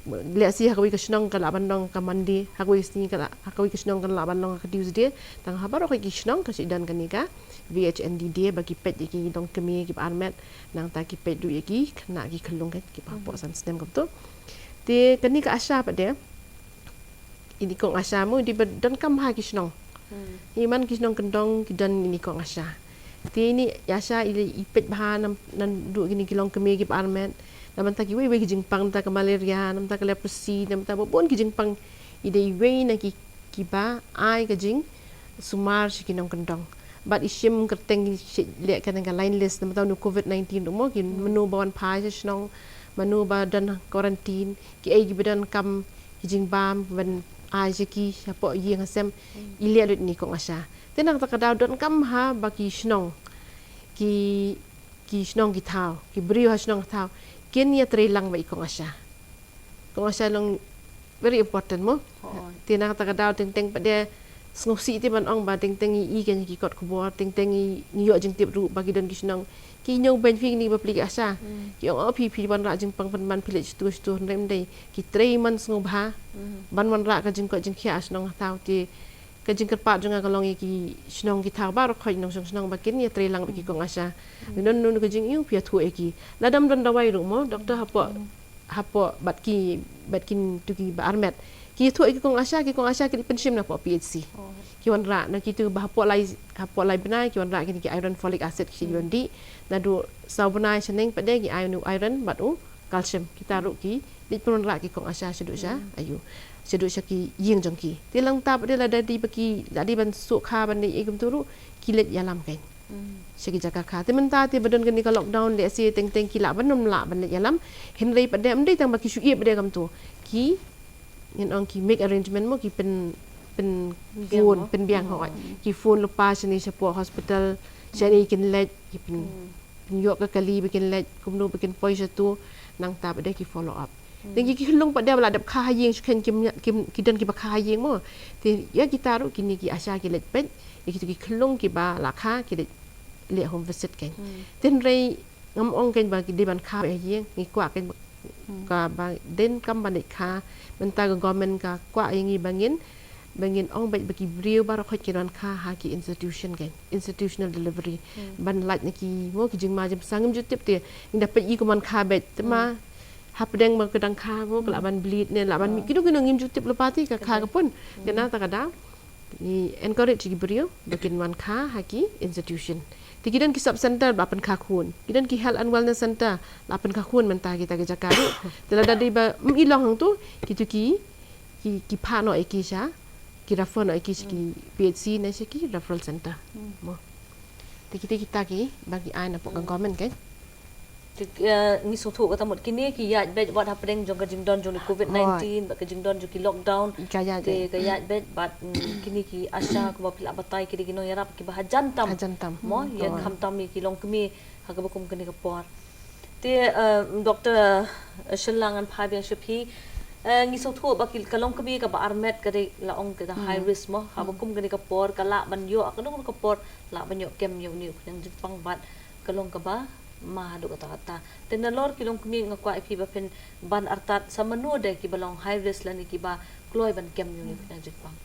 Lehse ha kawei ka shnong ka lah ban long ka Monday, ha kawei ka sngi ka lah, ha kawei ka shnong ka lah ban long ka Tuesday. Tang ha baroh ki shnong ka shit don kane ka V H N D Day ba ki peit ïa ki longkmie kiba armet, nangta ki peit ruh ïa ki khynnah ki khyllung kiba hapoh san snem kumto. Te kane ka ASHA pat de, ine i kong ASHA mo, i dei ba donkam ha ki shnong. Hmm. Ïa man ki shnong kyndong ki don ine i kong ASHA. Te ine i ASHA i, i peit bha nam, naduh kine ki longkmie kiba armet. Namar ta kiwei wei ki jingpang, namar ta ka malaria, namar ta ka leprosy, namar ta ba bun ki jingpang, i dei iwei na ki, kiba ai ka jingsumar sha ki nongkyndong. Bad i shim kyrteng, i leh kane ka line list namar ta une u covid nineteen ruh mo, ki mano ba wan phai sha shnong, mano ba don quarantine, kiei kiba donkam ki jingbam ban ai sha ki hapoh ïing ha sem, i leh lut ine i kong ASHA. Te na kata ka daw donkam ha ba ki shnong, ki, ki shnong ki thaw, ki briew ha shnong ha thaw kin ïatreilang bad i kong ASHA. Kong ASHA long very important mo. Te na kata ka daw teng teng pat de sngewsih te ban ong ba teng teng i, i ken ki kot khubor, teng teng i, ngi ïoh jingtip ruh ba ki don ki shnong ki ñiew beiñ phi kine kiba plie ki ASHA. Ki ong, oh, phi, phi wanrah jingpang pynban, phi leit shatu shatu, hynrei ym dei. Ki trei man sngewbha ban wanrah ka jingkoit jingkhiah ha shnong ha thaw. Te ka jingkyrpad jong nga ka long ïa ki shnong ki thaw baroh khoit, nongshong shnong ba kin ïatreilang bad ki kong ASHA. Ngi don, don ka jingïohi, phi ïathuh ïa ki. Lada ym don dawai ruh mo, doktor hapoh, hapoh bad ki, bad kito kiba armet, ki ïathuh ïa ki kong ASHA, ki kong ASHA ki leit pynshim na hapoh P H C. Ki wanrah na kito ba hapoh lai, hapoh lai bnai ki wanrah kine ki iron, folic acid, ki shait ban dih. Naduh saw bnai shaneng pat de ki ai une u iron bad u calcium. Kita ruh ki leit pynwanrah ki kong ASHA shaduh sha, aiu, shaduh sha ki ïing jong ki. Te nangta pat de lada dei ba ki, lada dei ban suk kha ban leit ei kumtu ruh, ki leit ïalam kein sha ki jaka kha. Te mynta te ba don kane ka lockdown, lehse teng teng ki lah ban ym lah ban leit ïalam. Hynrei pat de ym dei tang ba ki shu ïeh pat de kumtu. Ki, ngin ong, ki make arrangement mo, ki pyn, pyn phone, pynbiang, hooid. Ki phone lypa shane shapoh hospital, shane kin leit, ki pyn, pynïoh ka kali ba kin leit, kumno ba kin poi shatu, nangta pat de ki follow up. Te ki, ki khyllung pat de ba la dep kha ha ïing, shu khein kim, kim, ki don kiba kha ha ïing mo. Te ïa kita ruh kine ki ASHA ki leit peit ïa kito ki khyllung kiba la kha, ki leit leh home visit kein. Te hynrei ngam ong kein ba ki dei ban kha ha ïing, ngi kwah kein ba, ka ba donkam ban leit kha. Mynta ka government ka kwah ïa ngi ba ngin, ba ngin ong beit ba ki briew baroh khoit kin wan kha ha ki institution kein, institutional delivery. Ban lait na ki mo, ki jingma jingpyrshang ngim ju tip te. Ngi da peit ïa ki kum wan kha beit, te ma hapdeng ba ka dang kha mo, ka lah ban bleed ne lah ban mih kino kino, ngim ju tip lypa te ka kha ka pun. Te na kata ka daw ngi encourage ïa ki briew ba kin wan kha ha ki institution. Te ki don ki sub center ba la pynkha khun, ki don ki health and wellness center la pynkha khun mynta kita ki jaka ruh. Te lada dei ba ym i long hangtu, kito ki, ki, ki phah noh ïa ki sha, ki refer noh ïa ki sha ki P H C ne sha ki referral center. Mo. Te kita, kita kiba ngi ai na pdeng ka government kein. Te, eh, ngi sngewthuh kata mut kine ki ïaid beit wat hapdeng jong ka jingdon jong ka covid nineteen bad ka jingdon jong ki lockdown. Ka ïaid beit. Te ka ïaid beit bad, mm, kine ki ASHA kumba phi la batai, ki dei ki nongïarap kiba hajan tam. Hajan tam. Mo, ïa khamtam ïa ki longkmie ha kaba kum kane ka por. Te, eh, Doktor, eh, Shylla, ngan phai biang sha phi. Eh, ngi sngewthuh ba ki, ka longkmie kaba armet ka dei, la ong ka da high risk mo, haba kum kane ka por ka lah ban ïoh, kano kano ka por lah ban ïoh kem ïa une u khñiang jingpang bad ka long kaba ma haduh katta katta. Te nalor ki longkmie, nga kwah ïa phi ba phin ban artat, sa mano de kiba long high risk lane kiba kloi ban kem ïa une u khñiang jingpang?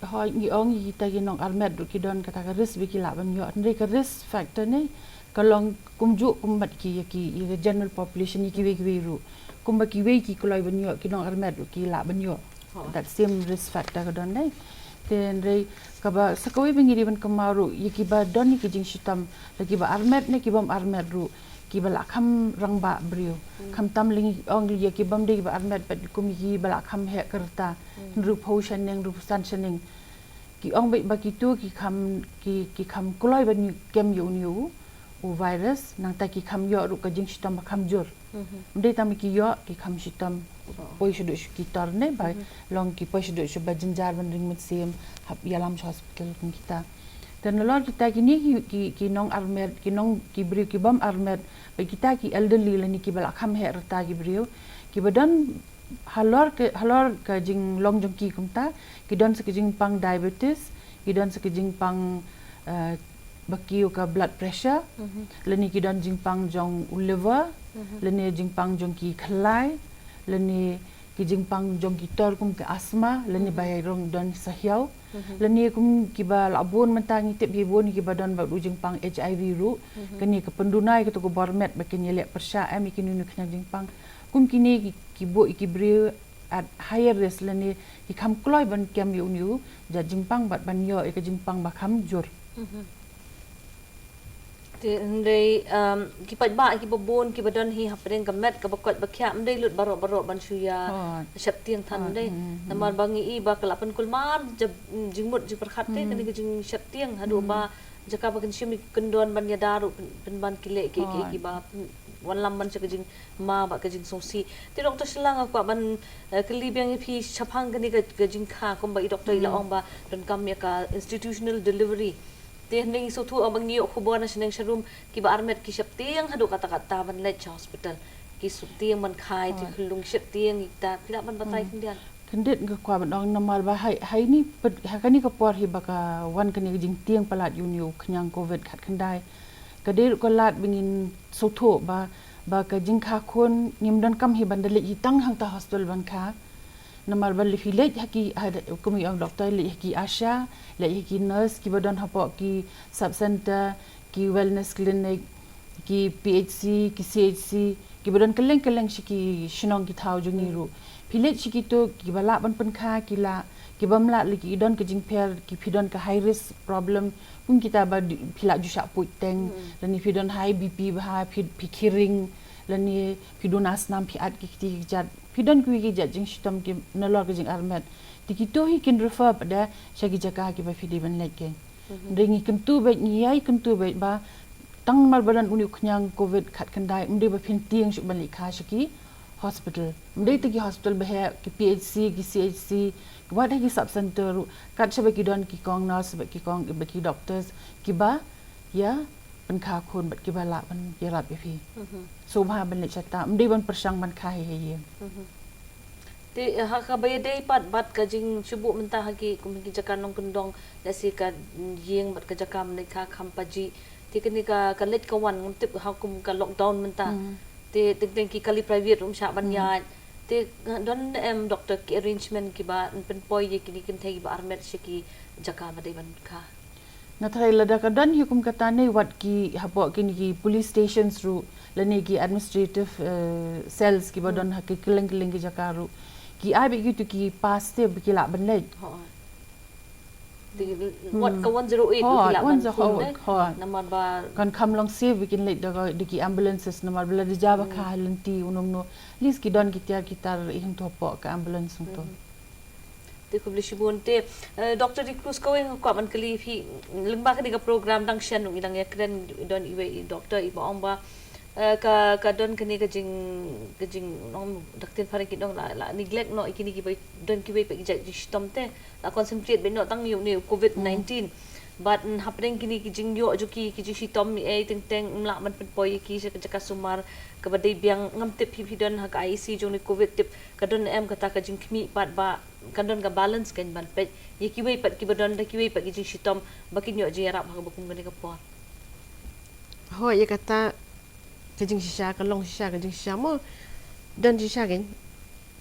Hooid, ngi ong ïa kita ki nongarmet ruh ki don kata ka risk ba ki lah ban ïoh. Hynrei ka risk factor ne ka long kumjuh kum bad ki, ïa ki, ïa ka general population, ïa kiwei kiwei ruh. Kumba kiwei ki kloi ban ïoh, ki nongarmet ruh ki lah ban ïoh. That same risk factor ka don ne. Te hynrei kaba sa kawei ba ngi dei ban kynmaw ruh, ïa kiba don ïa ki jingshitom, la kiba armet ne ki bym armet ruh, kiba la kham rangbah briew. Khamtam lei ngi ong ïa ki bym dei kiba armet pat, kum ïa kiba la kham heh ka rta, hynriewphew shaneng, hynriewphew san shaneng. Ki ong beit ba kito ki kham, ki, ki kham kloi ban ïoh kem ïa une u, u virus, nangta ki kham ïoh ruh ka jingshitom ba kham jur. Ym dei tang ba ki ïoh, ki kham shitom, poi shaduh sha ki tor ne, ba long ki poi shaduh sha ba jynjar ban ring mynsiem, hap ïalam sha hospital kum kita. Te nalor kita kine ki, ki, ki nongarmet, ki nong, ki briew ki bym armet, bad kita ki elderly lane kiba la kham heh rta ki briew, kiba don Halor ka, halor ka jinglong jong ki kumta, ki don sa ka jingpang diabetes, ki don sa ka jingpang, eh, ba kiew ka blood pressure, lane ki don jingpang jong u liver, lane jingpang jong ki khlai, lane ki jingpang jong ki tor kum ka asthma, lane ba ïa rong don sa hiaw. Lane kum kiba la bun mynta ngi tip hi bun kiba don bad u jingpang H I V ruh. Kane ka pynduna ïa kato ka bor met ba kin ïaleh pyrshah em ïa kino kino ki jingpang. Kum kine ki, ki buh ïa ki briew at higher risk lane ki kham kloi ban kem ïa une u jait jingpang bad ban ïoh ïa ka jingpang ba kham jur. Te hynrei, um, ki paidbah kiba bun kiba don hi hapdeng ka met kaba koit ba khiah, ym dei lut baroh baroh ban shu ïa sheptieng than, ym dei. Namar ba ngi i ba ka la pynkulmar jingmut jingpyrkhat te kane ka jingsheptieng haduh ba jaka ba kan shim i kyndon ban ïada ruh pyn, pynban ki leh ki, ki, kiba pyn, wanlam ban sha ka jingma bad ka jingsngewsih. Te Doctor Shylla, nga kwah ban, eh, kylli biang ïa phi shaphang kane ka, ka jingkha kumba i doctor i la ong ba donkam ïa ka institutional delivery. Te hynrei ngi sngewthuh ba ngi ïoh khubor na shaneng sharum kiba armet ki sheptieng haduh katta katta ban leit sha hospital. Ki sheptieng ban kha ïa ki khyllung, sheptieng ïa kita, phi lah ban batai khyndiat? Khyndiat nga kwah ban ong namar ba ha, ha ine pat, ha kane ka por hi ba ka wan kane ka jingtieng palat ïa une u khñiang covid khatkhyndai. Ka dei ruh ka lad ba ngin sngewthuh ba, ba ka jingkha khun ngim donkam hi ban da leit hi tang hangta hospital ban kha. Namar ba leit, phi leit ha ki, ha, kum i ong doctor, leit ha ki ASHA, leit ha ki nurse kiba don hapoh ki sub center, ki wellness clinic, ki P H C, ki C H C, kiba don kylleng kylleng sha ki shnong ki thaw jong ngi ruh. Phi leit sha kito kiba lah ban pynkha ki lah, kibym lah lei ki don ka jingpher, ki phi don ka high risk problem, kum kita ba di, phi lah ju shah puit teng, lane phi don high B P bha, phi, phi khih ring, lane phi duna snam, phi at ki kti ki jait, phi don kiwei ki jait jingshitom ki nalor ka jingarmet. Te kito hi kin refer pat da sha ki jaka kiba phi dei ban leit kein. Hynrei ngi kyntu beit, ngi ïai kyntu beit ba tang namar ba don une u khñiang covid khatkhyndai, ym dei ba phin tieng shuh ban leit kha sha ki hospital. Ym dei tang ki hospital ba heh, ki P H C, ki C H C, wat ha ki sub center ruh, kat shaba ki don ki kong nurse bad ki kong, bad ki doctors kiba ïa pynkha khun bad kiba lah ban ïarap ïa phi. Sngewbha ban leit shata, ym dei ban pyrshang ban kha hi ha ïing. Te, eh, ha kaba ïadei pat bad ka jingshu buh mynta ha ki, kum ki jaka nongkyndong, lehse ka ïing bad ka jaka mynta ka kham pajih. Te kane ka, ka leit ka wan, ngam tip ha kum ka lockdown mynta. Te teng teng ki kali private ruh ym shah ban ïaid. Te, eh, don em doctor ki arrangement kiba pynpoi ïa kine ki kynthei kiba armet sha ki jaka ba dei ban kha? Nga tharai lada ka don hi kum kata ne wat ki hapoh kine ki police stations ruh, lane ki administrative, eh, cells kiba don ha ki kylleng kylleng ki jaka ruh, ki ai beit kito ki pass te ba ki lah ban leit. Hooid. Te wat ka one zero eight ruh ki lah ban phone de. Hooid. Namar ba kan kham long safe ba kin leit da ka, da ki ambulances, namar ba lada jia ba kha ha lynti uno uno, at least ki don ki tiar ki tar i hangto hapoh ka ambulance hangto. Te khublei shibun te, eh, Doctor Recluse, kawei nga kwah ban kylli phi, lyngba kane ka program dang shen ngi dang ïakren, don iwei i doctor iba ong ba, eh, ka, ka don kane ka jing, ka jing, nong, da ka ktien phareng ki ong la, la neglect noh ïa kine kiba don kiwei pat ki jait jingshitom te, la concentrate beit noh tang ïa une u covid nineteen. Bad, mm, hapdeng kine ki jingïoh jong ki, ki jingshitom ei ei teng teng, ym lah ban pynpoi ïa ki sha ka jaka sumar kaba dei biang. Ngam tip phi, phi don ha ka I E C jong une covid, tip ka don em kata ka jingkhmih pat ba kan don ka balance kan ban peit ïa kiwei pat kiba don da kiwei pat ki jingshitom ba kin ïoh jingïarap ha kaba kum kane ka por. Hooid, ïa kata ka jingshisha, ka long shisha, ka jingshisha mo. Don shisha kan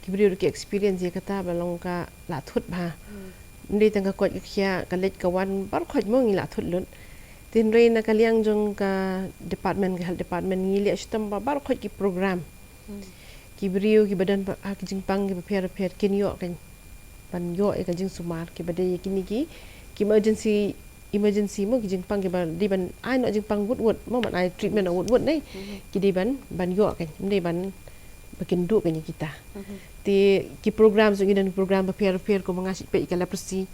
ki briew ruh ki experience ïa kata ba long ka la thut bha. Hmm. Ym dei tang ka koit ka khiah, ka leit ka wan, baroh khoit mo ngi la thut lut. Hynrei na ka liang jong ka department, ka health department, ngi leh shitom ba baroh khoit ki program. Hmm. Ki briew kiba don ha ki jingpang kiba pher pher kin ïoh kan ban ïoh ïa ka jingsumar, kiba dei ïa kine ki, ki emergency, emergency mo, ki jingpang kiba dei ban ai noh jingpang wut wut mo, ban ai treatment wut wut ne. Mhm. Ki dei ban, ban ïoh kan, ym dei ban ba kin duh kan ïa kita. Mhm. Te ki program jong ngi don program ba pher pher, kumba nga shu peit ïa ka leprosy.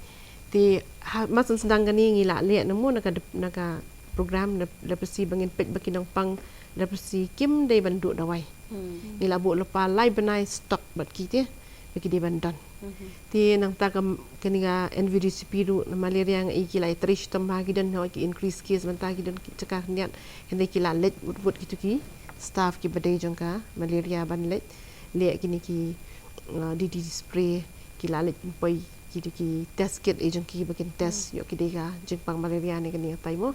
Te ha, mar sdang kane ngi la leh na mo na ka dep-, na ka program lep-, leprosy ba ngin peit ba ki nongpang leprosy kim dei ban duh dawai. Hmm. Ngi la buh lypa lai bnai stock bad ki te ba ki dei ban don. Mhm. Te nangta ka, kane ka N V D C P ruh na malaria nga i ki la ïatrei shitom bha, ki don hooid ki increase case mynta, ki don ki jaka khyndiat, hynrei ki la leit wut wut kito ki staff kiba dei jong ka malaria ban leit leh kine ki uh, D D T spray, ki la leit pynpoi ki, ki test kit, eh, jong ki ba kin test ïoh ki dei ka jingpang malaria ne kane katai mo.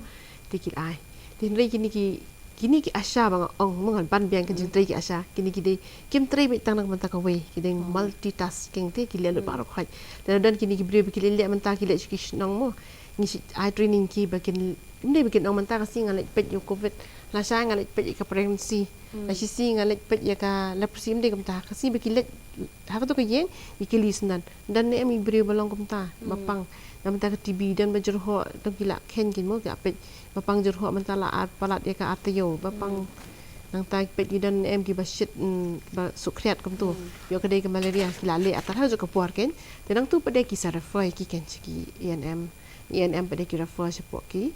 Te ki la ai. Te hynrei kine ki, kine ki ASHA ba nga ong mo, ngan ban biang ka jingtrei ki ASHA. Kine ki dei, kim trei beit tang na ka bynta kawei, ki dei multitasking te ki leh lut baroh khoit. Te don kine ki briew ba ki leh leh mynta ki leit sha ki shnong mo. Ngi shu ai training ki ba kin, ym dei ba kin ong mynta ka sngi nga leit peit ïa u covid, lashai nga leit peit ïa ka pregnancy, la shisien nga leit peit ïa ka leprosy, ym dei kumta. Ka sngi ba ki leit ha kato ka ïing, ïa ki list nan. Don ne em i briew ba long kumta, ba pang. Don mynta ka T B, don ba jyrhoh, don ki la kheiñ kin mo, ki la peit, ba pang jyrhoh mynta la ar palat ïa ka ar taïew, ba pang. Nangta peit ki don ne em ki ba shit, mm, ba sukriat kumto. Ïoh ka dei ka malaria, ki la leh artat ha kajuh ka por kin. Te nangtu pat de ki sa refer ïa ki kin sha ki A N M, A N M pat de ki refer shapoh ki,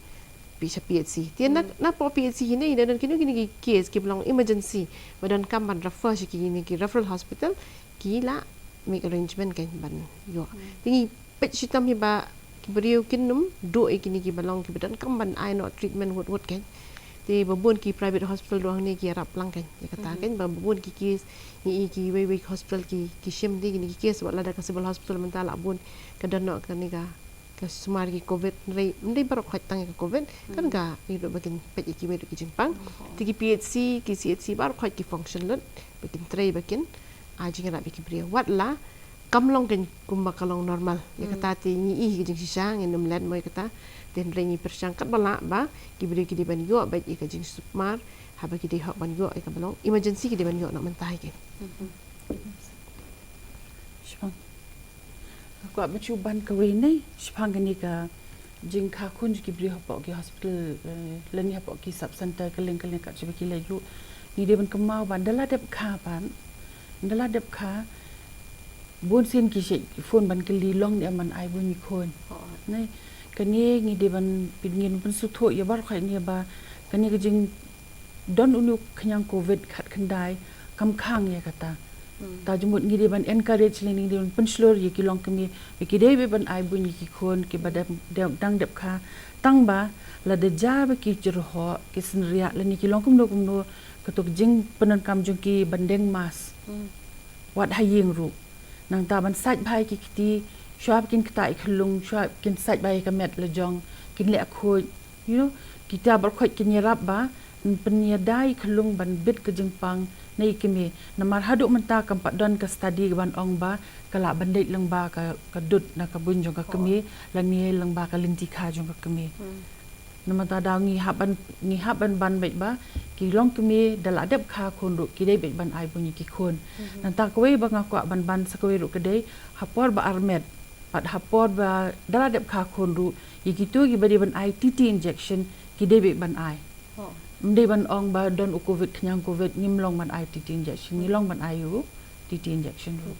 pi sha P H C. Te na, napoh P H C hi ne, don kino kino ki case ki ba long emergency, ba donkam ban refer sha kine ki referral hospital, ki la make arrangement kin ban ïoh. Te ngi peit shitom hi ba ki briew kin ym duh ïa kine ki ba long ki ba donkam ban ai noh treatment wut wut kin. Te ba bun ki private hospital ruh hangne ki ïarap lang kin ïa kata kin, ba bun ki case ngi i kiwei wei hospital ki, ki shim te kine ki case, wat lada ka civil hospital mynta la bun ka don noh kane ka, ka sumar ki covid, hynrei ym dei baroh khoit tang ïa ka covid, kan ka ïa ruh ba kin peit ïa kiwei ruh ki jingpang. Te ki P H C, ki C H C baroh khoit ki function lut ba kin trei ba kin ai jingïarap ïa ki briew. Wat la kam long kin kumba ka long normal. Ïa kata te ngi i hi ka jingshisha, ngin ym leh mo ïa kata. Te hynrei ngi pyrshang katba lah ba ki briew ki dei ban ïoh beit ïa ka jingsumar, haba ki dei hok ban ïoh ïa kaba long emergency ki dei ban ïoh noh mynta hi kin. Shipang. Nga kwah ban shu ban kawei ne, shipang kane ka jingkha khun jong ki briew hapoh ki hospital, eh, lane hapoh ki sub center kylleng kylleng kat shaba ki leit ruh. Ngi dei ban kynmaw ba ynda la dep kha pat, ynda la dep kha, bun sien ki shait phone ban kylli long ne em ban ai bun ïa ki khun. Ne, kane ngi dei ban pyn, ngin pynsngewthuh ïa baroh khoit ne ba kane ka jing don une u khñiang covid khatkhyndai kam khang ïa kata. Ta jingmut ngi dei ban encourage lane ngi dei ban pynshlur ïa ki longkmie ba ki dei beit ban ai bun ïa ki khun kiba dang, dang, dang dep kha. Tang ba lada jia ba ki jyrhoh, ki synriah lane ki long kumno kumno, kato ka jingpyndonkam jong ki ban deng mask wat ha ïing ruh. Nangta ban sait bha ïa ki kti, shuwa ba kin ktah ïa ka lung, shuwa ba kin sait bha ïa ka met la jong, kin leh khuid, you know, kita baroh khoit kin ïarap ba yn pynïada ïa ka lung ban bit ka jingpang na i kmie. Namar haduh mynta kam pat don ka study ka ban ong ba ka lah ban leit lyngba ka, ka dud na ka bun jong ka kmie lane lyngba ka lynti kha jong ka kmie. Namar ta daw ngi hap ban, ngi hap ban ban beit ba ki longkmie da la dep kha khun ruh ki dei beit ban ai bun ïa ki khun. Nangta kawei ba nga kwah ban ban sa kawei ruh ka dei ha por ba armet bad ha por ba da la dep kha khun ruh, ïa kito kiba dei ban ai T T injection ki dei beit ban ai. Ym dei ban ong ba don u covid, khñiang covid, ngim long ban ai T T injection, ngi long ban ai u T T injection ruh.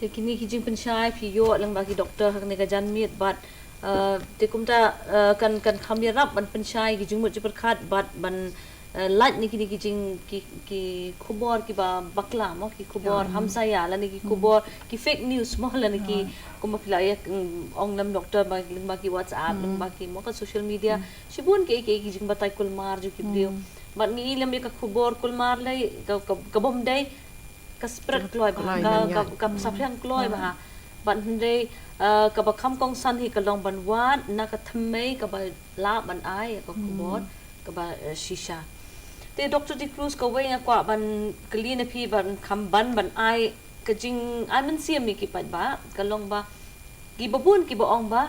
Te kine ki jingpynshai phi ïoh lyngba ki doktor ha kane ka janmiet bad, eh, te kumta, eh, kan, kan kham ïarap ban pynshai ki jingmut jingpyrkhat bad ban, eh, lait na kine ki jing, ki, ki khubor kiba bakla mo, ki khubor hamsaïa lane ki khubor, ki fake news mo, lane ki kumba phi la ïa, mm, ong lem doktor ba lyngba ki WhatsApp, lyngba ki mo ka social media. Shibun ki, ki, ki jingbatai kulmar jong ki briew. Bad ngi i lem ïa ka khubor kulmar lei ka, ka, ka bym dei ka spread kloi bha, ka, ka, ka saphriang kloi bha. Bad hynrei, eh, kaba kham kongsan hi ka long ban wad na ka thymmei kaba lah ban ai ïa ka khubor kaba, eh, shisha. Te Doctor D'Cruz, kawei nga kwah ban kylli na phi ban kham ban, ban ai ka jingai mynsiem ïa ki paidbah, ka long ba kiba bun kiba ong ba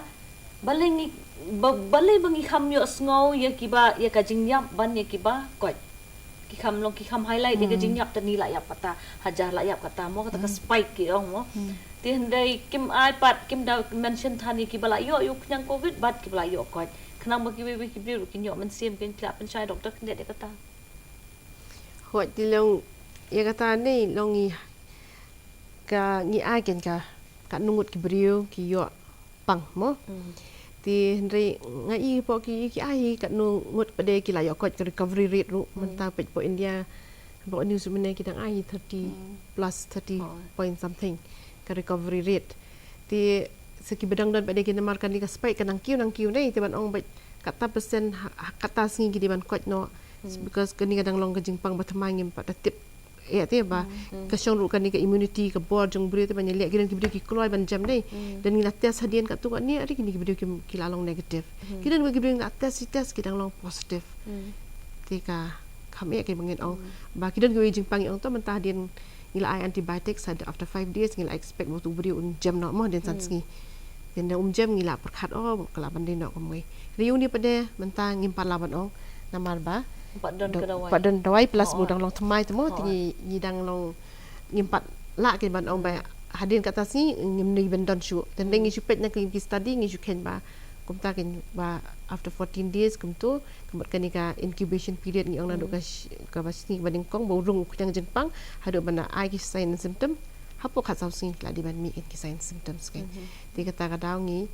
balei ngi, ba, balei ba ngi kham ïohsngew ïa kiba, ïa ka jingïap ban ïa kiba koit. Ki kham long, ki kham highlight ïa ka jingïap, tani la ïap kata, hajar la ïap kata mo, kata ka spike ki ong mo. Te hynrei kim ai pat, kim da mention than ïa kiba la ïoh ïa u khñiang covid bad kiba la ïoh koit. Khnang ba kiwei wei ki briew ruh kin ïoh mynsiem, kin khlad pynshai doktor khyndiat ïa kata. Hooid, te long ïa kata ne long i ka ngi ai ken ka, katno ngut ki briew ki ïoh pang mo. Te hynrei nga i hapoh ki, ki ai hi katno ngut pat de ki la ïoh koit, ka recovery rate ruh mynta peit hapoh India, hapoh news mynne ki dang ai hi thirty plus, thirty point something ka recovery rate. Te sa kiba dang don pat de ki, namar kane ka spike ka nang kiew nang kiew ne, te ban ong beit kata percent ha, ha kata sngi ki dei ban koit noh. Because kane ka dang long ka jingpang ba thymmai, ngim pat da tip eh te ba ka shong ruh kane ka immunity ka bor jong briew te ban ïaleh, ki don ki briew ki kloi ban jem dei. Dan ngi la test hadien katto katne, are kine ki briew ki, ki la long negative. Ki don ki briew ngi la test, ki test ki dang long positive. Te ka kham eh ka ba ngin ong ba ki don kiwei jingpang, ngi ong to mynta hadien ngi la ai antibiotics, had after five days ngi la expect ba utu u briew un jem noh mo hadien san sngi. Te ynda um jem ngi la pyrkhat, oh, ka lah ban dei noh kumwei. Hynrei ïa une pat de mynta ngim pat lah ban ong namar ba Pat don ka dawai. Pat don dawai plus ba u dang long thymmai te mo, te ngi, ngi dang long, ngim pat lah kein ban ong ba hadien kata sngi ngim dei ban don shuh. Te ynda ngi shu peit na ki, ki study ngi shu kheiñ ba kumta kein ba after fourteen days kumto, ka mut kane ka incubation period ngi ong naduh ka sh-, kaba shi sngi kaba nyngkong ba u rung u khñiang jingpang haduh ban da ai ki sign and symptom. Hapoh khatsaw sngi ki la dei ban mih kein ki sign symptoms kein. Te kata ka daw ngi,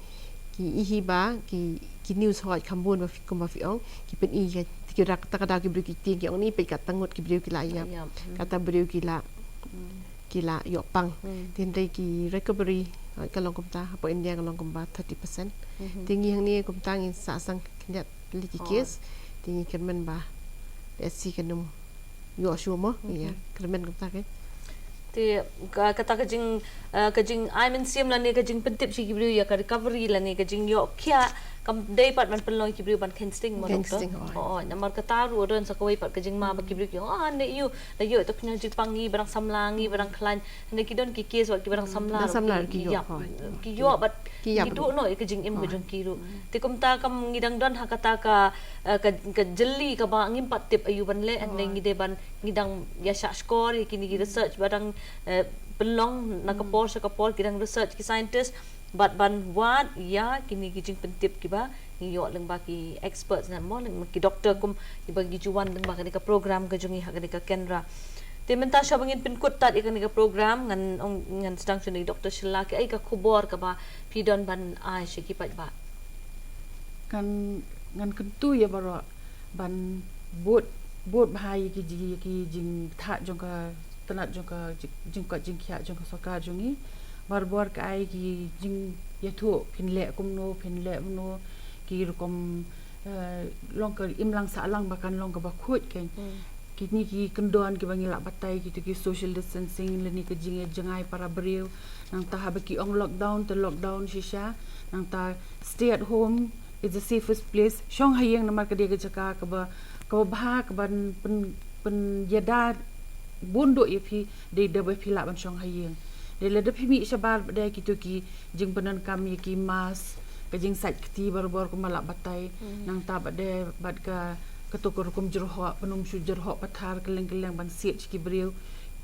ki i hi ba ki, ki news hooid kham bun ba phi, kumba phi ong, ki pyni, ki, ki rak, kata ka daw ki briew ki tieng, ki ong ni peit, kata ngut ki briew ki la ïap. Kata briew ki la, ki la ïoh pang. Te hynrei ki recovery, hooid ka long kumta, hapoh India ka long kumba thirty percent. Te ngi hangne kumta ngin sah sang khyndiat tylli ki case. Te ngi kyrmen ba lehse kan ym ïoh shuh mo. Ïa, kyrmen kumta kein. Te ka, kata ka jing, eh, ka jingai mynsiem lane ka jingpyntip sha ki briew ïa ka recovery lane ka jingïoh khiah kam dei pat ban pynlong ïa ki briew ban kheiñ sting mo, Doctor? Kheiñ sting, hooid. Oh, oh, namar kata ruh don sa kawei pat ka jingma ba ki briew ki ong, ah, ne ïoh, da ïoh ïa uto u khñiang jingpang, ngi ba dang samla, ngi ba dang khlaiñ. Hynrei ki don ki case wat ki ba dang samla, dang samla ki, ki ïoh, hooid, ki ïoh bad ki ïap, ki duh noh ïa ka jingim ka jong ki ruh. Te kumta kam ngi dang don ha kata ka, eh, ka, ka jylli kaba ngim pat tip aïu ban leh, hynrei ngi dei ban, ngi dang ïa shah shkor ïa kine ki research ba dang, eh, pynlong na ka por sha ka por, ki dang research ki scientist bad ban wad ïa kine ki jingpyntip kiba ngi ïoh lyngba ki experts ne mo, lyngba ki doctor kum kiba ngi ju wan lyngba kane ka program ka jong ngi ha kane ka Kendra. Te mynta shuwa ba ngin pynkut tad ïa kane ka program, ngan ong, ngan sdang shuwa na i Doctor Shylla, kaei ka khubor kaba phi don ban ai sha ki paidbah? Ngan, ngan kyntu ïa baroh ban bud, bud bha ïa ki ji-, ïa ki jingthoh jong ka tnat jong ka jing-, jingkoit jingkhiah jong ka sorkar jong ngi. Barabor ka ai ki jingïathuh, phin leh kumno, phin leh kumno, ki rukom, eh, long ka imlang sahlang ba kan long kaba khuid kein. Kine ki kyndon kiba ngi lah batai, kito ki social distancing lane ka jingïajngai para briew. Nangta haba ki ong lockdown te lockdown shisha. Nangta stay at home is the safest place. Shong ha ïing namar ka dei ka jaka kaba, kaba bha, kaba pyn, pynïada bun duh ïa phi, dei da ba phi lah ban shong ha ïing. Dei lada phi mih shabar pat de, kito ki jingpyndonkam ïa ki mask, ka jingsait kti barabor kumba lah batai. Nangta pat de bad ka, kato ka rukom jyrhoh, pynum shu jyrhoh pathar kylleng kylleng ban siat sha ki briew.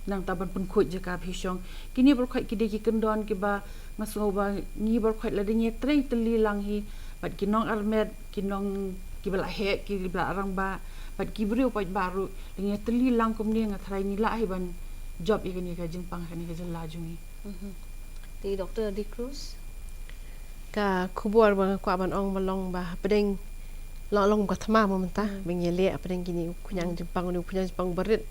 Nangta ban pynkhuid jaka phi shong. Kine baroh khoit ki dei ki kyndon kiba nga sngew ba ngi baroh khoit lada ngi trei tylli lang hi bad ki nongarmet, ki nong, kiba la heh, kiba la rangbah bad ki briew paidbah ruh, lada ngi tylli lang kumne nga tharai ngi lah hi ban jop ïa kane ka jingpang ha kane ka jylla jong ngi. Te Doctor D'Cruz? Ka khubor ba nga kwah ban ong ba long ba hapdeng, long, long ka thma mo mynta ba ngi ïaleh hapdeng kine u khñiang jingpang, u khñiang jingpang barit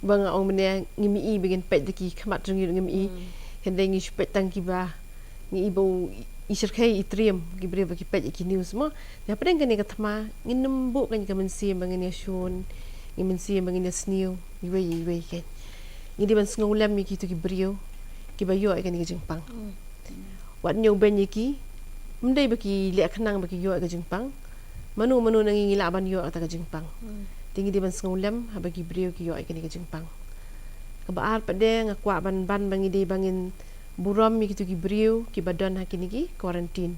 ba nga ong mynne ngim i ba ngin peit da ki khmat jong ngi ruh ngim i. Hynrei ngi shu peit tang kiba ngi i ba u i shyrkhei i triem, ki briew ba ki peit ïa ki news mo. Te hapdeng kane ka thma ngin ym buh kane ka mynsiem ba ngin ïashun, ngin mynsiem ba ngin ïasniew iwei ïa iwei kein. Ngi dei ban sngewlem ïa kito ki briew kiba ïoh ïa kane ka jingpang. Wat ñiewbeiñ ïa ki, ym dei ba ki leh khnang ba ki ïoh ïa ka jingpang. Mano mano na ngi ngi lah ban ïoh ïa kata ka jingpang. Te ngi dei ban sngewlem haba ki briew ki ïoh ïa kane ka jingpang. Kaba ar pat de nga kwah ban, ban ba ngi dei ba ngin burom ïa kito ki briew kiba don ha kine ki quarantine.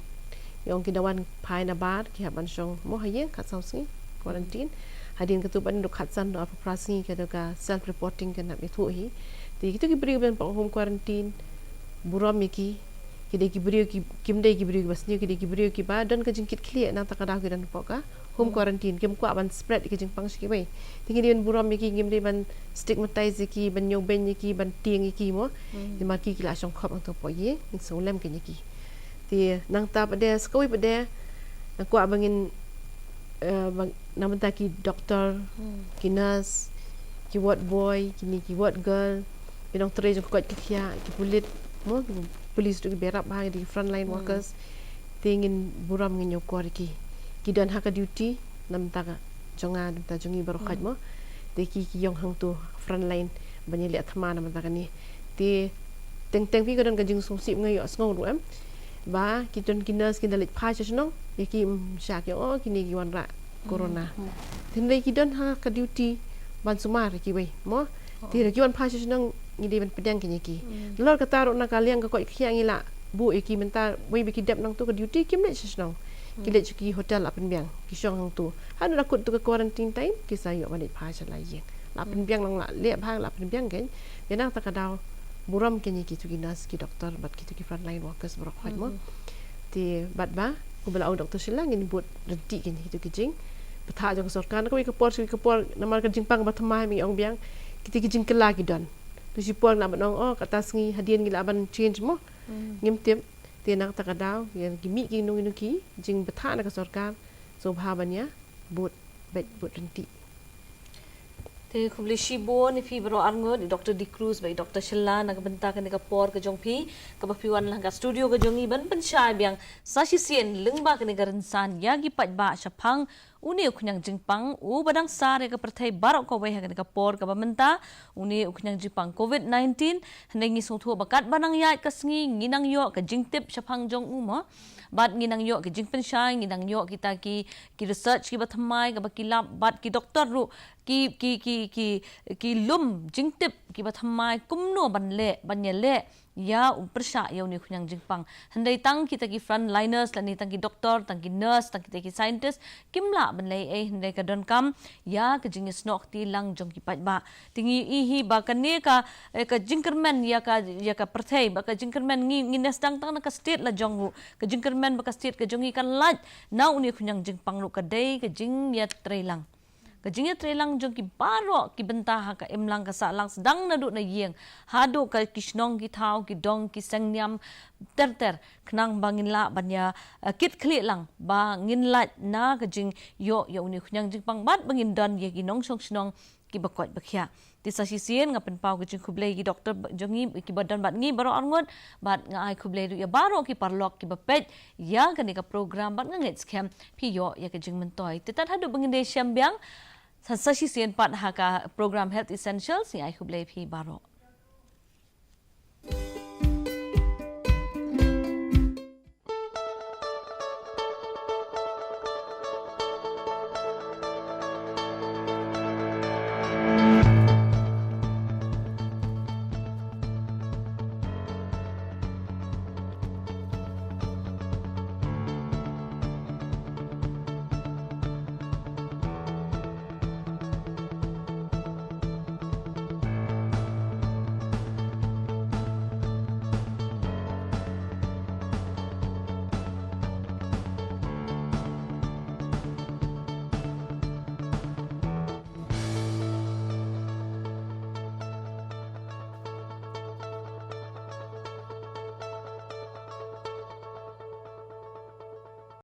Ngi ong ki da wan phai nabar, ki hap ban shong mo ha ïing khatsaw sngi quarantine. Hadien kato pat naduh khatsan haduh arphew phra sngi ka dei ka self reporting kan hap ïathuh hi. Te kito ki briew ban pang home quarantine, burom ïa ki. Ki dei ki briew ki, kim dei ki briew kiba sniew, ki dei ki briew kiba don ka jingkitkhlieh, nangta ka daw ki don hapoh ka home quarantine, kim kwah ban spread ïa ka jingpang sha kiwei. Te ngi dei ban burom ïa ki, ngim dei ban stigmatize ïa ki, ban ñiewbeiñ ïa ki, ban tieng ïa ki mo. Namar ki, ki la shong khop hangto hapoh ïing, ngin sngewlem kein ïa ki. Te nangta pat de, sa kawei pat de, nga kwah ba ngin, eh, ba, na bynta ki doctor, ki nurse, ki ward boy, kine ki ward girl, ki nongtrei jong ka koit ka khiah, ki pulit mo, ki police ruh kiba ïarap bha, ki frontline workers. Te ngin burom, ngin ñiewkor ïa ki. Ki don ha ka duty na bynta ka jong nga, na bynta jong ngi baroh khoit mo. Te ki, ki ïong hangto frontline. ban ïaleh thymmai na bynta kane. Te teng teng phi ka don ka jingsngewsih, nga ïohsngew ruh em ba ki don ki nurse ki da leit phai sha shnong, ïa ki, mm, sha ki ong, oh, kine ki wanrah corona. Te hynrei ki don ha ka duty ban sumar ïa kiwei, mo. Te hynrei ki wan phai sha shnong, ngi dei ban pdiang kine ki. Nalor kata ruh na ka liang ka koit ka khiah ngi la buh ïa ki mynta, wei ba ki dep nangtu ka duty kim leit sha shnong. Ki leit sha ki hotel la pynbiang, ki shong hangtu. Haba la kut tu ka quarantine time, ki sa ïoh ban leit phai sha la ïing. La pynbiang lang, la leh bha, la pynbiang kein. Te nangta ka daw burom kein ïa kitu ki nurse, ki doktor bad kitu ki frontline workers baroh khoit, mo. Te bad ba kumba la ong Doktor Sheila, ngin bud ryntih kein ïa kitu ki jing, bthah jong ka sorkar na kawei ka por sha kawei ka por, namar ka jingpang ba thymmai, ngi ong biang, kitu ki jingkylla ki don. Tu shipor ngi lah ban ong, oh, kata sngi hadien ngi lah ban change, mo. Ngim tip. Te nangta ka daw ïa ki mih ki nongïalam ki jingbthah na ka sorkar, sngewbha ban ïa bud, beit bud ryntih. Te khublei shibun ïa phi baroh arngut, i Doktor D'Cruz bad i Doktor Sheila, na ka bynta kane ka por ka jong phi kaba phi wan lang ka studio ka jong ngi ban pynshai biang sa shisien lyngba kane ka rynsan ïa ki paidbah shaphang une u khñiang jingpang uba dang sar ïa ka pyrthei baroh kawei ha kane ka por kaba mynta, une u khñiang jingpang covid nineteen. Hynrei ngi sngewthuh ba katba nang ïaid ka sngi ngi nang ïoh ka jingtip shaphang jong u, mo. Bad ngi nang ïoh ka jingpynshai, ngi nang ïoh kita ki, ki research kiba thymmai kaba ki lap, bad ki doktor ruh ki, ki, ki, ki, ki lum jingtip kiba thymmai kumno ban leh, ban ïaleh ïa u pyrshah ïa une u khñiang jingpang. Hynrei tang kita ki frontliners lane tang ki doktor, tang ki nurse, tang kita ki scientist kim lah ban leh ei, hynrei ka donkam ïa ka jingïasnoh kti lang jong ki paidbah. Te ngi i hi ba kane ka, eh, ka jingkyrmen ïa ka, ïa ka pyrthei, ba ka jingkyrmen, ngi, ngin ïa sdang tang na ka state la jong ruh. Ka jingkyrmen ba ka state ka jong ngi kan lait na une u khñiang jingpang ruh ka dei ka jingïatreilang. Ka jingïatreilang jong ki baroh ki bynta ha ka imlang ka sahlang, sdang naduh na ïing haduh ka ki shnong ki thaw, ki dong ki seng niam ter ter, khnang ba ngin lah ban ïa, eh, kit khlieh lang ba ngin lait na ka jingïoh ïa une u khñiang jingpang bad ba ngin don ïa ki nongshong shnong kiba koit ba khiah. Te sa shisien nga pynpaw ka jingkhublei ki doktor ba, jong ngi kiba don bad ngi baroh arngut, bad nga ai khublei ruh ïa baroh ki paralok kiba peit ïa kane ka program, bad nga ngeit skhem phi ïoh ïa ka jingmyntoi. Te tad haduh ba ngin da shem biang sa, sa shisien pat ha ka program Health Essentials, nga ai khublei phi baroh.